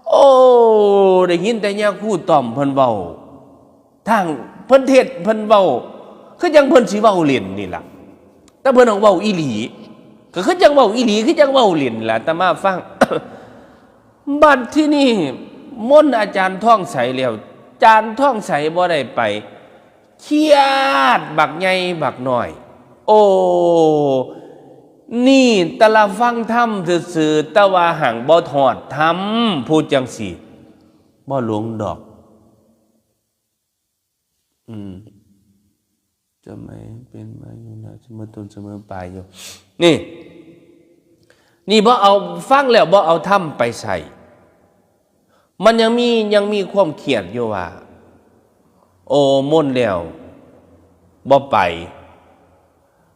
โอ้ ได้ยินแต่ญาครูต้อมเพิ่นเว้า ทางเพิ่นเทศน์เพิ่นเว้า คือจั่งเพิ่นสิเว้าเล่นนี่ล่ะ แต่เพิ่นต้องเว้าอีหลี ก็คือจั่งเว้าอีหลี คือจั่งเว้าเล่นล่ะ อาตมาฟัง บัดที่นี่มนต์อาจารย์ทองใสแล้ว อาจารย์ทองใสบ่ได้ไป เครียดบักใหญ่บักน้อย โอ้ นี่แต่ละฟังธรรมซื่อๆ แต่ว่าหากบ่ฮอดธรรม ผู้จั่งซี้ บ่หลงดอก อืม จะไม่เป็นมาอยู่นะ เสมอต้นเสมอปลายอยู่ นี่ นี่บ่เอา ฟังแล้วบ่เอาธรรมไปใส่ มันยังมี ยังมีความเครียดอยู่ว่า โอ้ มนต์แล้ว บ่ไป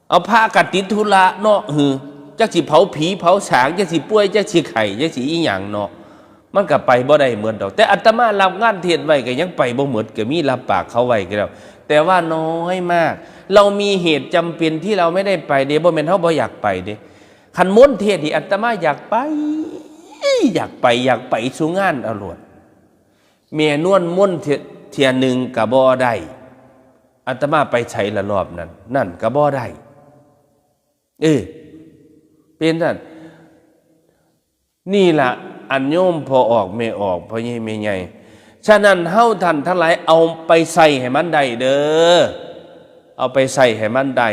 เอา พระกะติดธุระเนาะ หือ จักสิเผาผีเผาสาง จักสิป่วย จักสิไข้ จักสิอีหยังเนาะ มันก็ไปบ่ได้หมดดอก แต่อาตมารับงานเทศน์ไว้ก็ยังไปบ่หมด ก็มีรับปากเขาไว้ก็แล้ว แต่ว่าน้อยมาก เรามีเหตุจำเป็นที่เราไม่ได้ไปเด้ บ่แม่นเฮาบ่อยากไปเด้ คันมนต์เทศน์นี่อาตมาอยากไป อยากไป อยากไปสู่งานเอาโลด แม่นวลมนต์เทื่อ เทื่อหนึ่งก็บ่ได้ อาตมาไปไสละรอบนั้น นั่นก็บ่ได้ เออ เป็นนั่น นี่ล่ะ อันโยมพ่อออกแม่ออก พ่อใหญ่แม่ใหญ่ ฉะนั้นเฮาท่านทั้งหลายเอาไปใส่ให้มันได้เด้อ เอาไปใส่ให้มันได้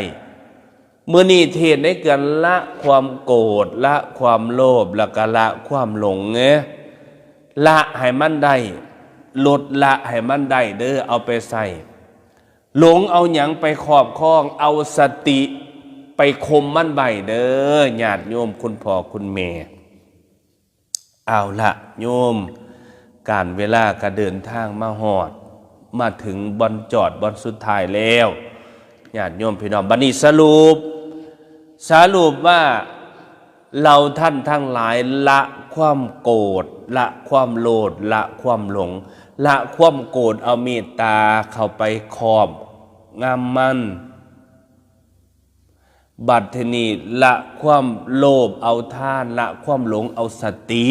มื้อนี้เทศน์ในการละความโกรธ ละความโลภ แล้วก็ละความหลงเด้ ละให้มันได้ ลดละให้มันได้เด้อ เอาไปใส่ หลงเอาหยังไปครอบครอง เอาสติไปข่มมันไว้เด้อ ญาติโยมคุณพ่อคุณแม่ เอาละโยม การเวลาก็เดินทางมาฮอด มาถึงบ่อนจอดบ่อนสุดท้ายแล้ว ญาติโยมพี่น้อง บัดนี้สรุป สรุปว่า เราท่านทั้งหลายละความโกรธ ละความโลภ ละความหลง ละความโกรธ เอาเมตตาเข้าไปครอบงำมัน บัดทีนี้ละความโลภเอาทาน ละความหลงเอาสติ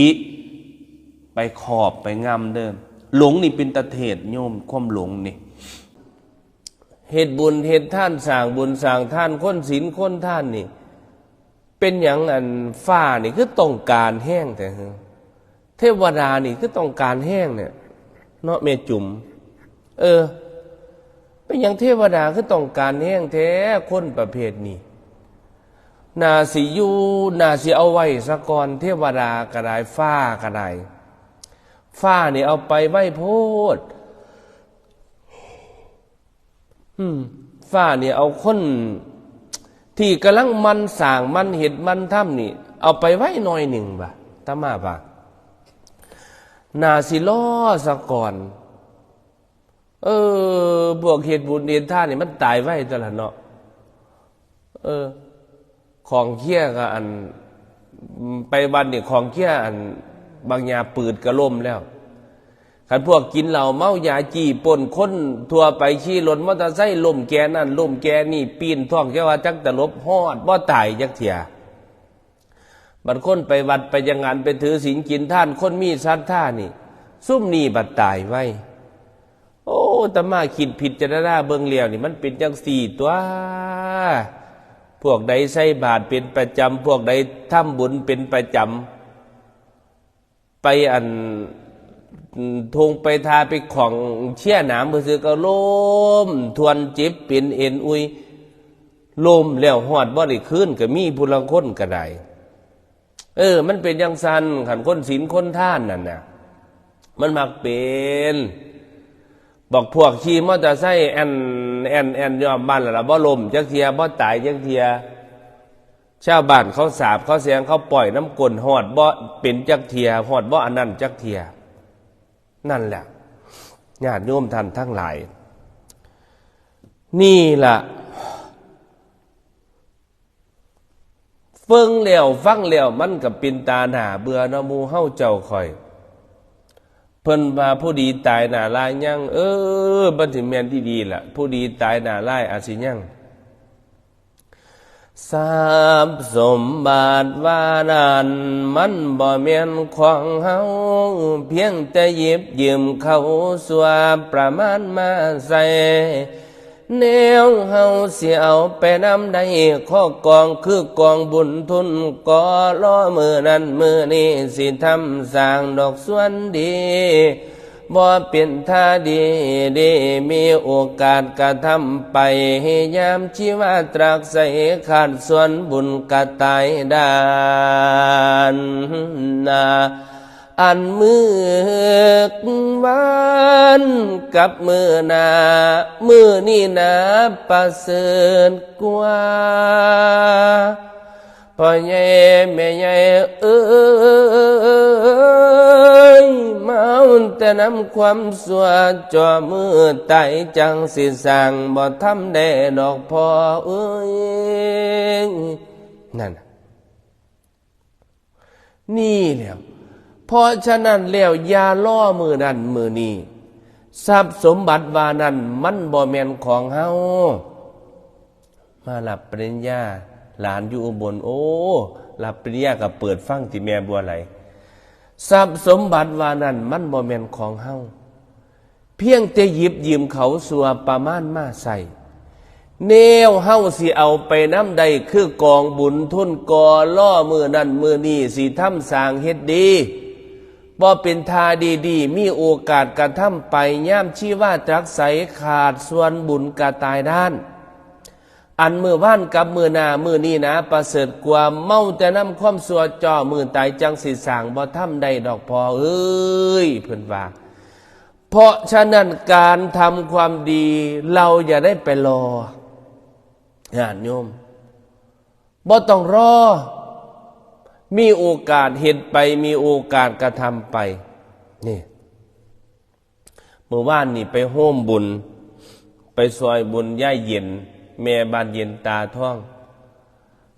ไปครอบไปงำเด้อ หลงนี่เป็นตาเทศน์โยม ความหลงนี่ เฮ็ดบุญเฮ็ดทาน สร้างบุญสร้างทาน คนศีลคนทานนี่ เป็นหยังอันฟ้านี่คือต้องการแฮงแท้หือ เทวดานี่คือต้องการแฮงเนี่ย เนาะแม่จุ๋ม เออ เป็นหยังเทวดาคือต้องการแฮงแท้ คนประเภทนี้ น่าสิอยู่ น่าสิเอาไว้ซะก่อน เทวดาก็ได้ ฟ้าก็ได้ ฟ้านี่เอาไปไวโพด อืม ฟ้านี่เอาคนที่กำลังหมั่นสร้างหมั่นเฮ็ดหมั่นทำนี่ เอาไปไว้หน่อยหนึ่งบ่ะ อาตมาว่า น่าสิรอซะก่อน เออ พวกเฮ็ดบุญเฮ็ดทานนี่มันตายไวตั๊วละเนาะ เออ ของเคี้ยก็อัน ไปวัดนี่ของเคี้ยอัน บางยาปืดก็ล้มแล้ว คันพวกกินเหล้าเมายาจี้ปล้นคนทั่วไป ขี่รถมอเตอร์ไซค์ล้มแก่นั่นล้มแก่นี่ ปีนท้องแกว่าจักตลบ ฮอดบ่ตายจักเทื่อ บัดคนไปวัดไปจังหัน ไปถือศีลกินทาน คนมีศรัทธานี่ ซุมนี้บัดตายไว โอ้ อาตมาคิดพิจารณาเบิ่งแล้วนี่ มันเป็นจังซี่ตั๊ว พวกใดใส่บาตรเป็นประจำ พวกใดทำบุญเป็นประจำ ไปอัน ทงไปทาไปของเชียร์หนามซื่อๆ ก็ล้มทวนเจ็บเป็นเอ็นอุย ล้มแล้วฮอดบ่ได้คืนก็มี ผู้ลางคนก็ได้ เออ มันเป็นจังซั่น คันคนศีลคนทานนั่นน่ะ มันมักเป็น บักพวกขี่มอเตอร์ไซค์แอ่น แอ่น แอ่นยอมบ้านละละ บ่ล้มจักเทื่อ บ่ตายจักเทื่อ ชาวบ้านเขาสาบเขาแสง เขาปล่อยน้ำก้น ฮอดบ่เป็นจักเทื่อ ฮอดบ่อันนั้นจักเทื่อ นั่นแหละ ญาติโยมท่านทั้งหลาย นี่ล่ะ เบิ่งแล้วฟังแล้วมันก็เป็นตาหน้าเบื่อเนาะ หมู่เฮาเจ้าข้อย เพิ่นว่าผู้ดีตายหน้าลายยัง เออ มันสิแม่นอีหลีล่ะ ผู้ดีตายหน้าลายอาจสิยัง ทรัพย์สมบัติว่านั้นมันบ่แม่นของเฮา เพียงแต่หยิบยืมเขาชั่วประมาณมาใช้ แนวเฮาสิเอาไปนำได้ ข้อกองคือกองบุญทุน ก็รอมื้อนั้นมื้อนี้สิทำสร้างดอกส่วนดี บ่เป็นท่าดี ดีมีโอกาสกระทำไป ยามชีวาตรักใสขาดส่วนบุญกระต่ายด้านหน้า อันมื้อวานกับมื้อหน้า มื้อนี้หนาประเสริฐกว่า พ่อใหญ่แม่ใหญ่เอ้ย มาเอาแต่นำความชั่ว จ่อมื้อตายจังสิสร้างบ่ทำได้ดอกพ่อเอ้ย นั่นน่ะ นี่แหละ เพราะฉะนั้นแล้วอย่ารอมื้อนั้นมื้อนี้ ทรัพย์สมบัติว่านั้นมันบ่แม่นของเฮา มารับปริญญา หลานอยู่อุบล โอ้ รับปริญญาก็เปิดฟังที่แม่บัวไหล ทรัพย์สมบัติว่านั้นมันบ่แม่นของเฮา เพียงแต่หยิบยืมเขาชั่วประมาณมาใช้ แนวเฮาสิเอาไปนำได้คือกองบุญทุน ก็รอมื้อนั้นมื้อนี้สิทำสร้างเฮ็ดดี บ่เป็นท่าดีๆ มีโอกาสกระทำไป ยามชีวาตรักใสขาดส่วนบุญกระต่ายด้าน อันมื้อวานกับมื้อหน้ามื้อนี้หนาประเสริฐกว่า เมาแต่นำความชั่ว จ่อมื้อตายจังสิสร้างบ่ทำได้ดอกพ่อเอ้ย เพิ่นว่า เพราะฉะนั้นการทำความดีเราอย่าได้ไปรอ ญาติโยม บ่ต้องรอ มีโอกาสเฮ็ดไป มีโอกาสกระทำไป นี่ มื้อวานนี่ไปโฮมบุญ ไปซอยบุญยายเย็น แม่บ้านเย็นตาทอง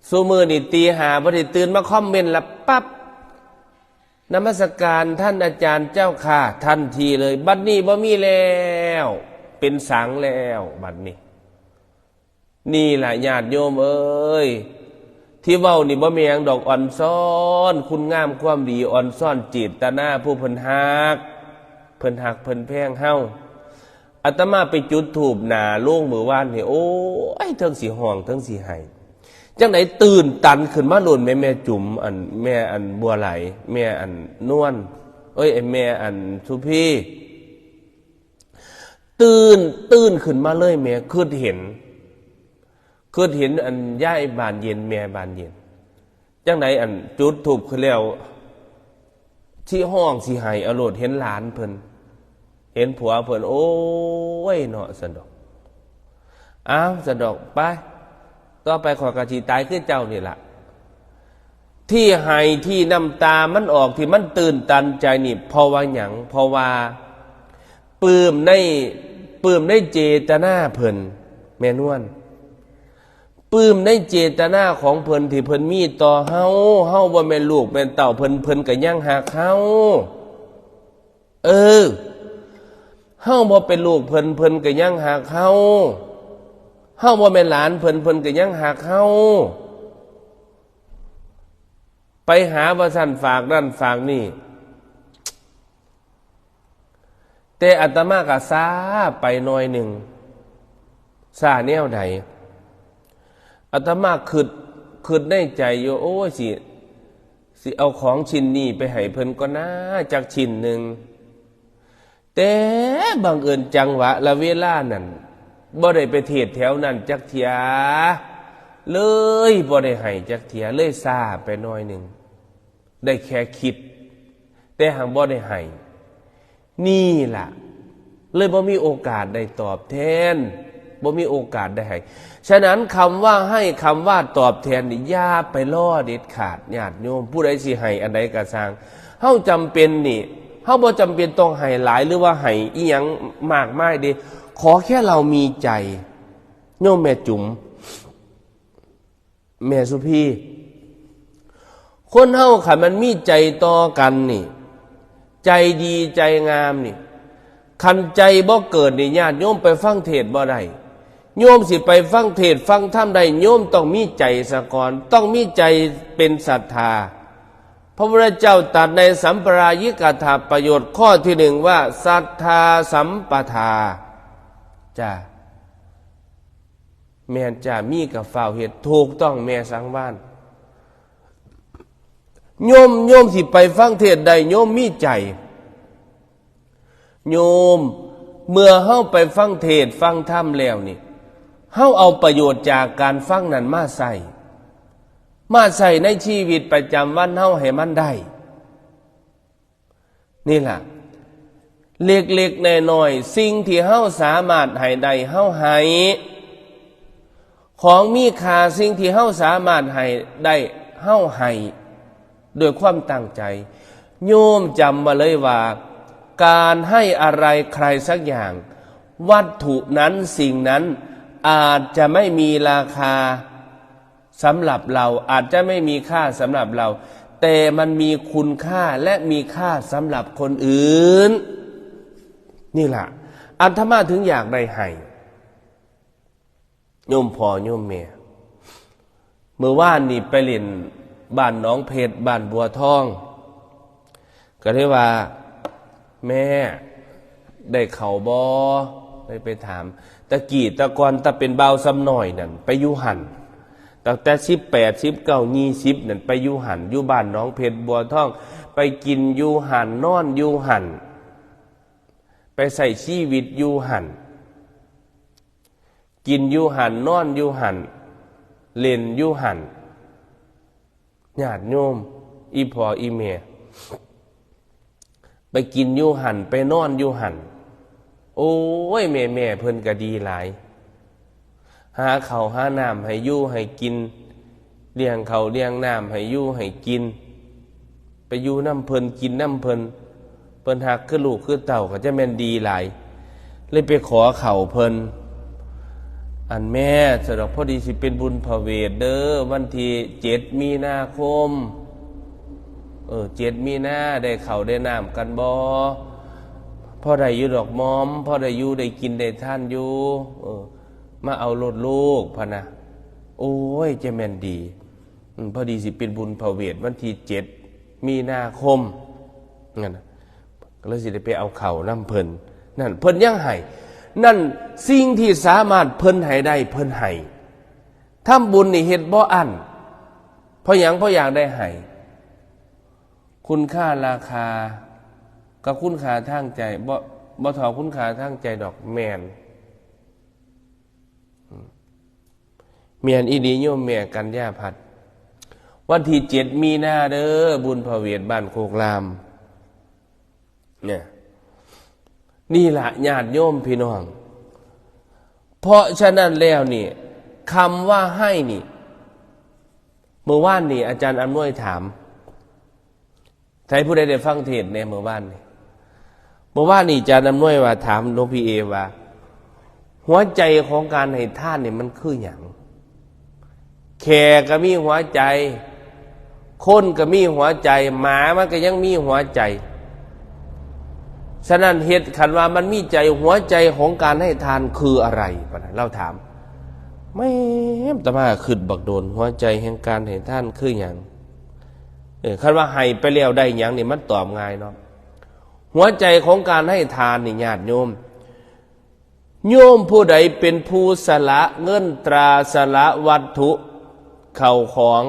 ซุมื้อนี่ตีห้าบ่ได้ตื่นมาคอมเมนต์ละปั๊บ นมัสการท่านอาจารย์เจ้าค่ะ ทันทีเลย บัดนี้บ่มีแล้ว เป็นสังแล้ว บัดนี้ นี่ล่ะญาติโยมเอ้ย ที่เว้านี่บ่แม่นหยังดอก อ่อนซ้อนคุณงามความดี อ่อนซ้อนเจตนาผู้เพิ่นฮัก เพิ่นฮักเพิ่นแพงเฮา อาตมาไปจุดธูปหน้าโลงมื้อวานนี่ โอ้ย เทิงสิฮ้องเทิงสิไห้ จั่งใดตื่นตันขึ้นมาโลดแม่ แม่จุ๋ม อันแม่อันบัวไหล แม่อันนวล เอ้ย ไอ้แม่อันสุพี ตื่น ตื่นขึ้นมาเลยแม่ คิดเห็น คิดเห็นอันยายบานเย็น แม่บานเย็น จั่งใดอันจุดธูปขึ้นแล้ว สิฮ้องสิไห้เอาโลด เห็นหลานเพิ่น เห็นผัวเพิ่น โอ้ยเนาะ ซั่นดอก อ้าว ซั่นดอก ไป ต่อไปข้อยก็สิตายคือเจ้านี่ล่ะ ที่ไห้ที่น้ำตามันออก ที่มันตื้นตันใจนี่ เพราะว่าหยัง เพราะว่าปลื้มใน ปลื้มในเจตนาเพิ่น แม่นวล ปลื้มในเจตนาของเพิ่นที่เพิ่นมีต่อเฮา เฮาบ่แม่นลูกแม่นเต้าเพิ่น เพิ่นก็ยังฮักเฮา เออ เฮาบ่เป็นลูกเพิ่น เพิ่นก็ยังฮักเฮา เฮาบ่แม่นหลานเพิ่น เพิ่นก็ยังฮักเฮา ไปหาว่าซั่น ฝากนั่นฝากนี่ แต่อาตมาก็ซ้าไปหน่อยหนึ่ง ซ้าแนวใด อาตมาคิด คิดในใจอยู่ โอ้ย สิ สิเอาของชิ้นนี้ไปให้เพิ่นก่อนนะ จักชิ้นหนึ่ง แต่บังเอิญจังหวะและเวลานั้น บ่ได้ไปเทศน์แถวนั้นจักเทื่อ เลยบ่ได้ให้จักเทื่อ เลยซ้าไปหน่อยหนึ่ง ได้แค่คิด แต่หากบ่ได้ให้ นี่ล่ะ เลยบ่มีโอกาสได้ตอบแทน บ่มีโอกาสได้ให้ ฉะนั้นคำว่าให้ คำว่าตอบแทนนี่ อย่าไปรอเด็ดขาด ญาติโยม ผู้ใดสิให้อันใดก็ซ่าง เฮาจำเป็นนี่ เฮาบ่จำเป็นต้องให้หลาย หรือว่าให้อิหยังมากมายเด้ ขอแค่เรามีใจ โยมแม่จุ๋ม แม่สุพี คนเฮาคันมันมีใจต่อกันนี่ ใจดีใจงามนี่ คันใจบ่เกิดนี่ ญาติโยมไปฟังเทศน์บ่ได้ โยมสิไปฟังเทศน์ฟังธรรมได้ โยมต้องมีใจซะก่อน ต้องมีใจเป็นศรัทธา พระพุทธเจ้าตรัสในสัมปรายิกถปโยชน์ข้อที่หนึ่งว่า ศรัทธาสัมปทา จ้า แม่นจ้า มีก็ฟ้าวเฮ็ด ถูกต้องแม่สังวาลย์ โยม โยมสิไปฟังเทศน์ได้ โยมมีใจ โยม เมื่อเฮาไปฟังเทศน์ฟังธรรมแล้วนี่ เฮาเอาประโยชน์จากการฟังนั้นมาใช้ มาใช้ในชีวิตประจำวันเฮาให้มันได้ นี่ล่ะ เล็กๆ น้อยๆ สิ่งที่เฮาสามารถให้ได้ เฮาให้ ของมีค่า สิ่งที่เฮาสามารถให้ได้ เฮาให้ ด้วยความตั้งใจ โยมจำไว้เลยว่า การให้อะไรใครสักอย่าง วัตถุนั้น สิ่งนั้น อาจจะไม่มีราคา สำหรับเรา อาจจะไม่มีค่าสำหรับเรา แต่มันมีคุณค่าและมีค่าสำหรับคนอื่น นี่ล่ะ อาตมาถึงอยากได้ให้ โยมพ่อโยมแม่ มื้อวานนี่ไปเล่นบ้านหนองเพชร บ้านบัวทอง ก็เลยว่า แม่ ได้เข้าบ่ ได้ไปถาม ตะกี้ตะก่อน ตะเป็นบ่าวซ้ำน้อยนั่น ไปอยู่หั่น ตั้งแต่สิบแปด สิบเก้า ยี่สิบ นั่น ไปอยู่หั่น อยู่บ้านหนองเพชรบัวทอง ไปกินอยู่หั่น นอนอยู่หั่น ไปใช้ชีวิตอยู่หั่น กินอยู่หั่น นอนอยู่หั่น เล่นอยู่หั่น ญาติโยม อีพ่ออีแม่ ไปกินอยู่หั่น ไปนอนอยู่หั่น โอ้ย แม่ๆ เพิ่นก็ดีหลาย หาข้าวหาน้ำให้อยู่ให้กิน เลี้ยงข้าวเลี้ยงน้ำให้อยู่ให้กิน ไปอยู่นำเพิ่น กินนำเพิ่น เพิ่นฮักคือลูกคือเต้า ก็จะแม่นดีหลาย เลยไปขอข้าวเพิ่น อันแม่ สะดอก พอดีสิเป็นบุญพระเวทเด้อ วันที่เจ็ดมีนาคม เออ เจ็ดมีนา ได้ข้าวได้น้ำกันบ่ พอได้อยู่ดอกมอม พอได้อยู่ได้กินได้ทานอยู่ เออ มาเอารถลูกพะนะ โอ้ย จะแม่นดี อืม พอดีสิเป็นบุญพระเวทวันที่เจ็ดมีนาคม นั่นน่ะ ก็เลยสิได้ไปเอาเข้านำเพิ่น นั่น เพิ่นยังให้ นั่น สิ่งที่สามารถเพิ่นให้ได้ เพิ่นให้ ทำบุญนี่เฮ็ดบ่อั้น เพราะหยัง เพราะอยากได้ให้ คุณค่าราคา กับคุณค่าทางใจ บ่ บ่เท่าคุณค่าทางใจดอก แม่น แม่นอีหลีโยมแม่กัญญาพัฒน์ วันที่เจ็ดมีนาเด้อ บุญพระเวทบ้านโคกลาม เนี่ย นี่ละญาติโยมพี่น้อง เพราะฉะนั้นแล้วนี่ คำว่าให้นี่ เมื่อวานนี่อาจารย์อำนวยถาม ใครผู้ใดได้ฟังเทศน์แหน่เมื่อวานนี่ เมื่อวานนี่อาจารย์อำนวยว่าถามหลวงพี่เอว่า หัวใจของการให้ทานนี่มันคือหยัง แขกก็มีหัวใจ คนก็มีหัวใจ หมามันก็ยังมีหัวใจ ฉะนั้นเหตุคันว่ามันมีใจ หัวใจของการให้ทานคืออะไร ปะนะ เราถาม แม่น อาตมาคิดบักโดน หัวใจแห่งการให้ทานคือหยัง เออ คันว่าให้ไปแล้วได้หยังนี่มันตอบง่ายเนาะ หัวใจของการให้ทานนี่ญาติโยม โยมผู้ใดเป็นผู้สละเงินตรา สละวัตถุ เข้าของ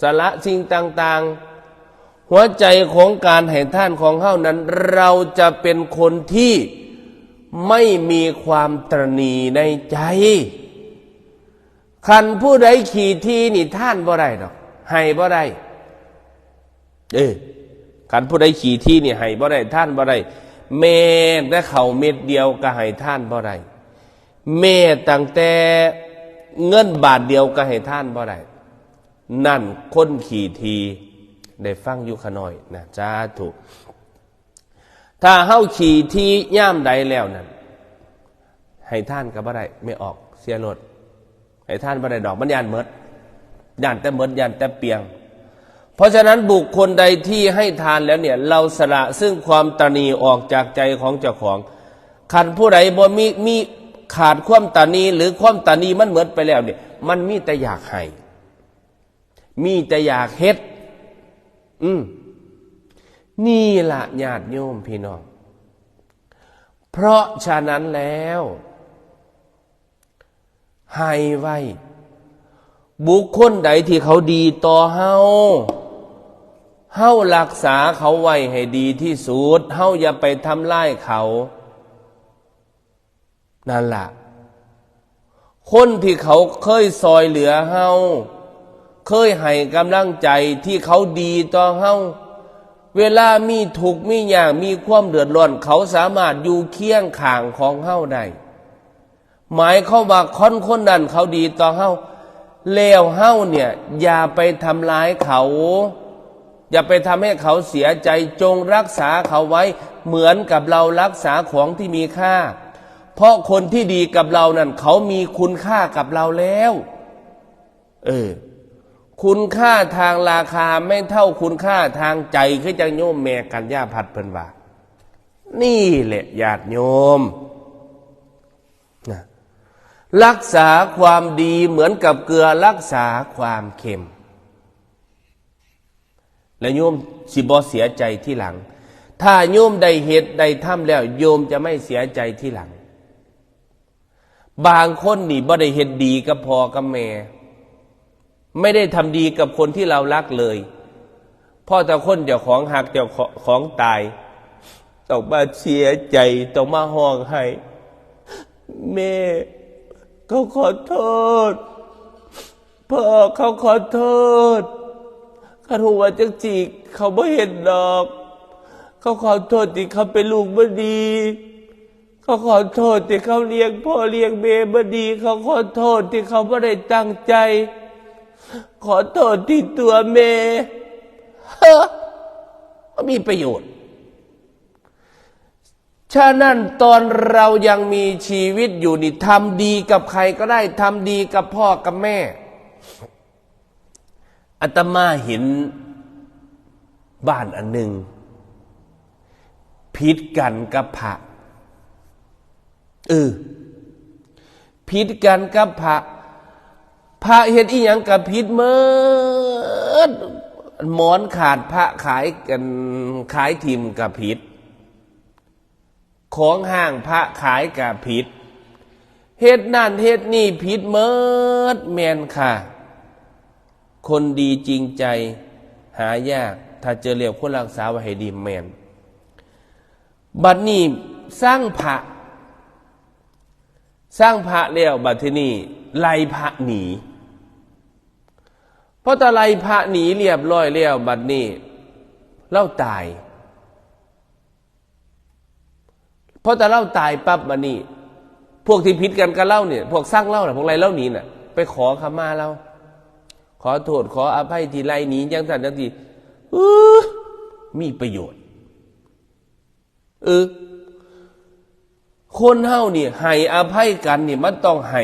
สละสิ่งต่างๆ หัวใจของการให้ทานของเฮานั้น เราจะเป็นคนที่ไม่มีความตระหนี่ในใจ คันผู้ใดขี้ถี่นี่ทานบ่ได้ดอก ให้บ่ได้ เออ คันผู้ใดขี้ถี่นี่ให้บ่ได้ ทานบ่ได้ แม้แต่ข้าวเม็ดเดียวก็ให้ทานบ่ได้ แม้ตั้งแต่เงินบาทเดียวก็ให้ทานบ่ได้ นั่นคนขี้ถี่ ได้ฟังอยู่ขาน้อยนะ สาธุ ถ้าเฮาขี้ถี่ยามใดแล้วนั่น ให้ทานก็บ่ได้ ไม่ออก เสียโลด ให้ทานบ่ได้ดอก มันย้านหมด ย้านแต่หมด ย้านแต่เปลียง เพราะฉะนั้นบุคคลใดที่ให้ทานแล้วเนี่ย เราสละซึ่งความตระหนี่ออกจากใจของเจ้าของ คันผู้ใดบ่มี มีขาดความตระหนี่ หรือความตระหนี่มันหมดไปแล้วเนี่ย มันมีแต่อยากให้ มีแต่อยากเฮ็ด อืม นี่ละญาติโยมพี่น้อง เพราะฉะนั้นแล้ว ให้ไว้ บุคคลใดที่เขาดีต่อเฮา เฮารักษาเขาไว้ให้ดีที่สุด เฮาอย่าไปทำลายเขา นั่นล่ะ คนที่เขาเคยซอยเหลือเฮา เคยให้กำลังใจ ที่เขาดีต่อเฮา เวลามีทุกข์มียาก มีความเดือดร้อน เขาสามารถอยู่เคียงข้างของเฮาได้ หมายความว่าคนคนนั้นเขาดีต่อเฮา แล้วเฮาเนี่ย อย่าไปทำลายเขา อย่าไปทำให้เขาเสียใจ จงรักษาเขาไว้ เหมือนกับเรารักษาของที่มีค่า เพราะคนที่ดีกับเรานั่น เขามีคุณค่ากับเราแล้ว เออ คุณค่าทางราคาไม่เท่าคุณค่าทางใจ คือจังโยมแม่กัญญาพัฒน์เพิ่นว่า นี่แหละญาติโยม นะ รักษาความดีเหมือนกับเกลือรักษาความเค็ม และโยมสิบ่เสียใจทีหลัง ถ้าโยมได้เฮ็ดได้ทำแล้ว โยมจะไม่เสียใจทีหลัง บางคนนี่บ่ได้เฮ็ดดีกับพ่อกับแม่ ไม่ได้ทำดีกับคนที่เรารักเลย พอแต่คนเจ้าของฮักเจ้าของตาย ต้องมาเสียใจ ต้องมาฮ้องไห้ แม่ เขาขอโทษ พ่อ เขาขอโทษ คันฮู้ว่าจังซี่ เขาบ่เฮ็ดดอก เขาขอโทษที่เขาเป็นลูกบ่ดี เขาขอโทษที่เขาเลี้ยงพ่อเลี้ยงแม่บ่ดี เขาขอโทษที่เขาบ่ได้ตั้งใจ ขอโทษที่ตัวแม่ เฮ้อ บ่มีประโยชน์ ฉะนั้นตอนเรายังมีชีวิตอยู่นี่ ทำดีกับใครก็ได้ ทำดีกับพ่อกับแม่ อาตมาเห็นบ้านอันหนึ่ง ผิดกันกับพระ เออ ผิดกันกับพระ พระเฮ็ดอีหยังก็ผิดหมด หมอนขาดพระขายกัน ขายถิ่มก็ผิด ของห้างพระขายก็ผิด เฮ็ดนั่นเฮ็ดนี่ผิดหมด แม่นค่ะ คนดีจริงใจหายาก ถ้าเจอแล้วควรรักษาไว้ให้ดี แม่น บัดนี้ซังพระ ซังพระแล้ว บัดทีนี้ไล่พระหนี พอตะไล่พระหนีเรียบร้อยแล้ว บัดนี้ลาวตาย พอตะลาวตายปั๊บ บัดนี้ พวกที่ผิดกันกับลาวเนี่ย พวกซังลาวน่ะ พวกไล่ลาวหนีน่ะ ไปขอขมาลาว ขอโทษขออภัยที่ไล่หนีจังซั่นจังซี่ เออ มีประโยชน์ เออ คนเฮานี่ให้อภัยกันนี่มันต้องให้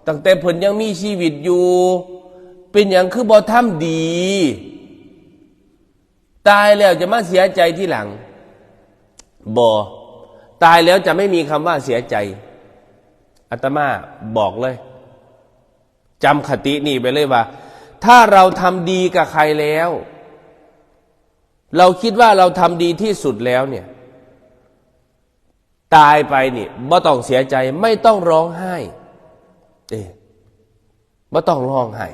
ตั้งแต่เพิ่นยังมีชีวิตอยู่ เป็นหยังคือบ่ทำดี ตายแล้วจะมาเสียใจทีหลัง บ่ ตายแล้วจะไม่มีคำว่าเสียใจ อาตมาบอกเลย จำคตินี้ไปเลยว่า ถ้าเราทำดีกับใครแล้ว เราคิดว่าเราทำดีที่สุดแล้วเนี่ย ตายไปนี่บ่ต้องเสียใจ ไม่ต้องร้องไห้ เออ บ่ต้องร้องไห้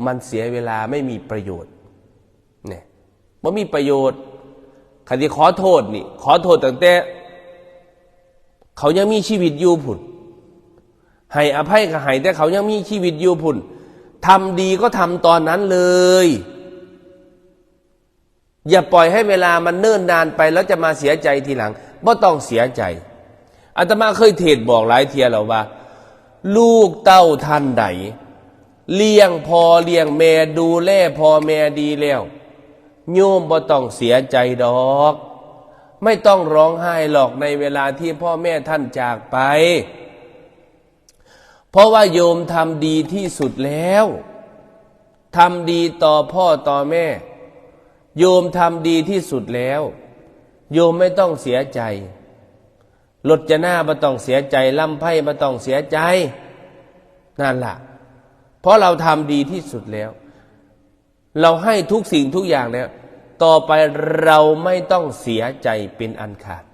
มันเสียเวลา ไม่มีประโยชน์ เนี่ย บ่มีประโยชน์ คันสิขอโทษนี่ ขอโทษตั้งแต่เขายังมีชีวิตอยู่พุ้น ให้อภัยก็ให้แต่เขายังมีชีวิตอยู่พุ้น ทำดีก็ทำตอนนั้นเลย อย่าปล่อยให้เวลามันเนิ่นนานไปแล้วจะมาเสียใจทีหลัง บ่ต้องเสียใจ อาตมาเคยเทศน์บอกหลายเทื่อแล้วว่า ลูกเต้าท่านใด เลี้ยงพ่อเลี้ยงแม่ ดูแลพ่อแม่ดีแล้ว โยมบ่ต้องเสียใจดอก ไม่ต้องร้องไห้หรอกในเวลาที่พ่อแม่ท่านจากไป เพราะว่าโยมทำดีที่สุดแล้ว ทำดีต่อพ่อต่อแม่ โยมทำดีที่สุดแล้ว โยมไม่ต้องเสียใจ รจนาบ่ต้องเสียใจ ลำไพบ่ต้องเสียใจ นั่นล่ะ เพราะเราทำดีที่สุดแล้ว เราให้ทุกสิ่งทุกอย่างแล้ว ต่อไปเราไม่ต้องเสียใจเป็นอันขาด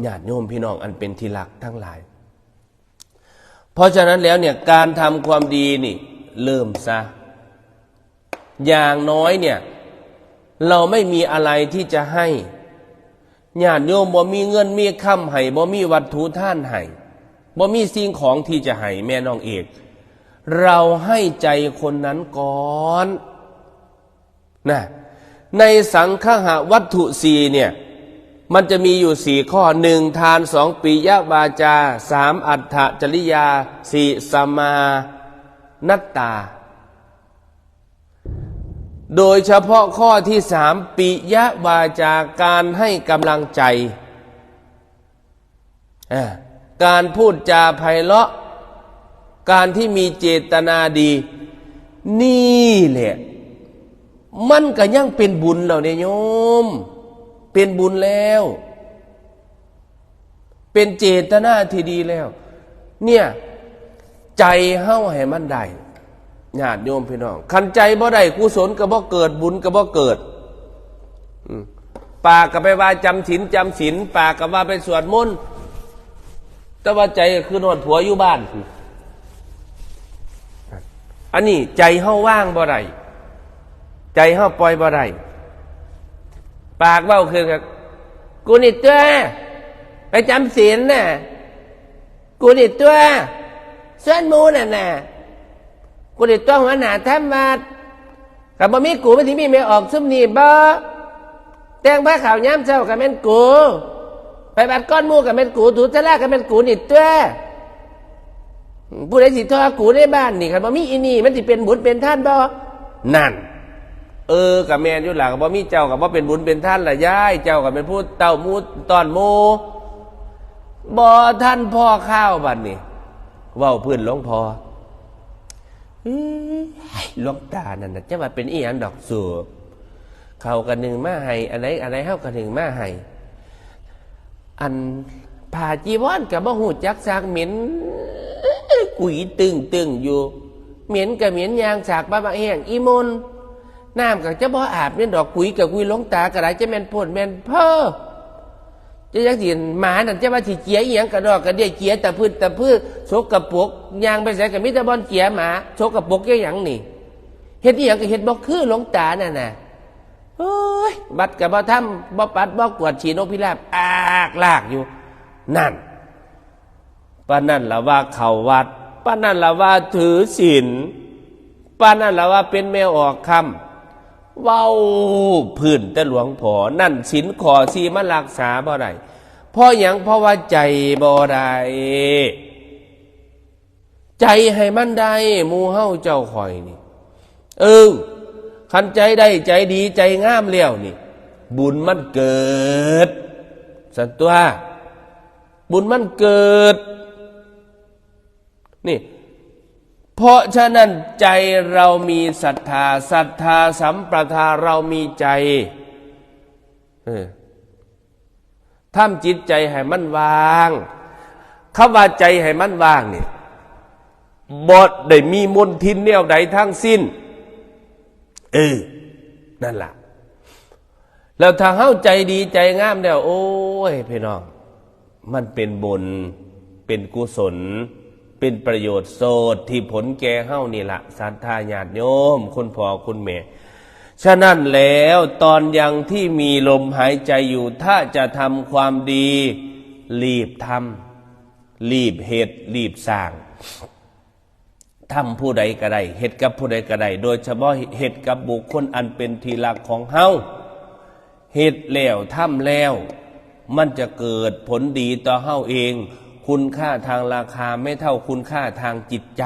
ญาติโยมพี่น้องอันเป็นที่รักทั้งหลาย เพราะฉะนั้นแล้วเนี่ย การทำความดีนี่ เริ่มซะ อย่างน้อยเนี่ย เราไม่มีอะไรที่จะให้ ญาติโยมบ่มีเงินมีคำให้ บ่มีวัตถุทานให้ บ่มีสิ่งของที่จะให้แม่น้องเอก เราให้ใจคนนั้นก่อน นะ ในสังคหวัตถุสี่เนี่ย มันจะมีอยู่สี่ข้อ หนึ่ง ทาน สอง ปิยวาจา สาม อัตถจริยา สี่ สมานัตตา โดยเฉพาะข้อที่สาม ปิยวาจา การให้กำลังใจ อ่า การพูดจาไพเราะ การที่มีเจตนาดี นี่แหละ มันก็ยังเป็นบุญแล้วเนี่ยโยม เป็นบุญแล้ว เป็นเจตนาที่ดีแล้ว เนี่ย ใจเฮาให้มันได้ ญาติโยมพี่น้อง คันใจบ่ได้ กุศลก็บ่เกิด บุญก็บ่เกิด อืม ปากก็ไปว่าจำศีล จำศีล ปากก็ว่าไปสวดมนต์ แต่ว่าใจก็คือฮอดผัวอยู่บ้าน อันนี้ใจเฮาว่างบ่ได้ ใจเฮาปล่อยบ่ได้ ปากเว้าคือกัน กูนี่ตัว ไปจำศีลน่ะ กูนี่ตัว ส่วนหมู่นั่นน่ะ กูนี่ตัวหัวหน้าทำวัด คันบ่มีกู มันสิมีแม่ออกซุมนี้บ่ แต่งผ้าขาวยามเช้าก็แม่นกู ไปวัดก่อนหมู่ก็แม่นกู ถูศาลาก็แม่นกูนี่ตัว ผู้ใดสิทอกูในบ้านนี่ คันบ่มีอีนี่ มันสิเป็นบุญเป็นทานบ่ นั่น เออ ก็แม่นอยู่ล่ะ ก็บ่มีเจ้าก็บ่เป็นบุญเป็นทานล่ะยาย เจ้าก็เป็นผู้เต้าหมู่ต้อนหมู่ บ่ทันพอข้าวบัดนี้ เว้าพื้นหลวงพ่อ เอ้ย หลวงตานั่นน่ะ จะว่าเป็นอีหยังดอกสูบ เขาก็นึ่งมาให้ อันใดอันใดเฮาก็นึ่งมาให้ อัน ผ้าจีวรก็บ่ฮู้จักซัก เหม็นกุ๋ยตึงๆอยู่ เหม็นก็เหม็น ย่างสากบ่แห้ง อีมน น้ำก็จะบ่อาบแม่นดอก กุ๋ยก็กุ๋ย หลวงตาก็ได้ จะแม่นโพดแม่นเพ้อ จะจั่งซี้ หมานั่นจะว่าสิเจียอีหยังกะดอกกะเดี้ย เจียตะพื้นตะพื้น สกปรก ย่างไปไสก็มีแต่บ่อนเจียหมา สกปรกจั่งหยังนี่ เฮ็ดอีหยังก็เฮ็ดบ่คือหลวงตานั่นน่ะ โอ้ย วัดก็บ่ทำ บ่ปัดบ่กวาด ขี้นกพิราบอากลากอยู่ นั่น ปานนั่นละว่าเข้าวัด ปานนั่นละว่าถือศีล ปานนั่นละว่าเป็นแม่ออกค่ำ เว้าพื้นแต่หลวงพ่อ นั่นศีลข้อสี่มันรักษาบ่ได้ เพราะหยัง เพราะว่าใจบ่ได้ ใจให้มันได้ หมู่เฮาเจ้าข่อยนี่ เออ คันใจได้ ใจดี ใจงามแล้วนี่ บุญมันเกิด ซั่นตั๊ว บุญมันเกิด นี่ เพราะฉะนั้นใจเรามีศรัทธา ศรัทธาสัมปทา เรามีใจ เออ ทำจิตใจให้มันว่าง คำว่าใจให้มันว่างนี่ บ่ได้มีมลทินแนวใดทั้งสิ้น เออ นั่นล่ะ แล้วถ้าเฮาใจดีใจงามแล้ว โอ้ย พี่น้อง มันเป็นบุญ เป็นกุศล เป็นประโยชน์โสดที่ผลแก่เฮานี่ละ ศรัทธาญาติโยม คุณพ่อคุณแม่ ฉะนั้นแล้วตอนยังที่มีลมหายใจอยู่ ถ้าจะทำความดี รีบทำ รีบเฮ็ด รีบสร้าง ทำผู้ใดก็ได้ เฮ็ดกับผู้ใดก็ได้ โดยเฉพาะเฮ็ดกับบุคคลอันเป็นที่รักของเฮา เฮ็ดแล้ว ทำแล้ว มันจะเกิดผลดีต่อเฮาเอง คุณค่าทางราคาไม่เท่าคุณค่าทางจิตใจ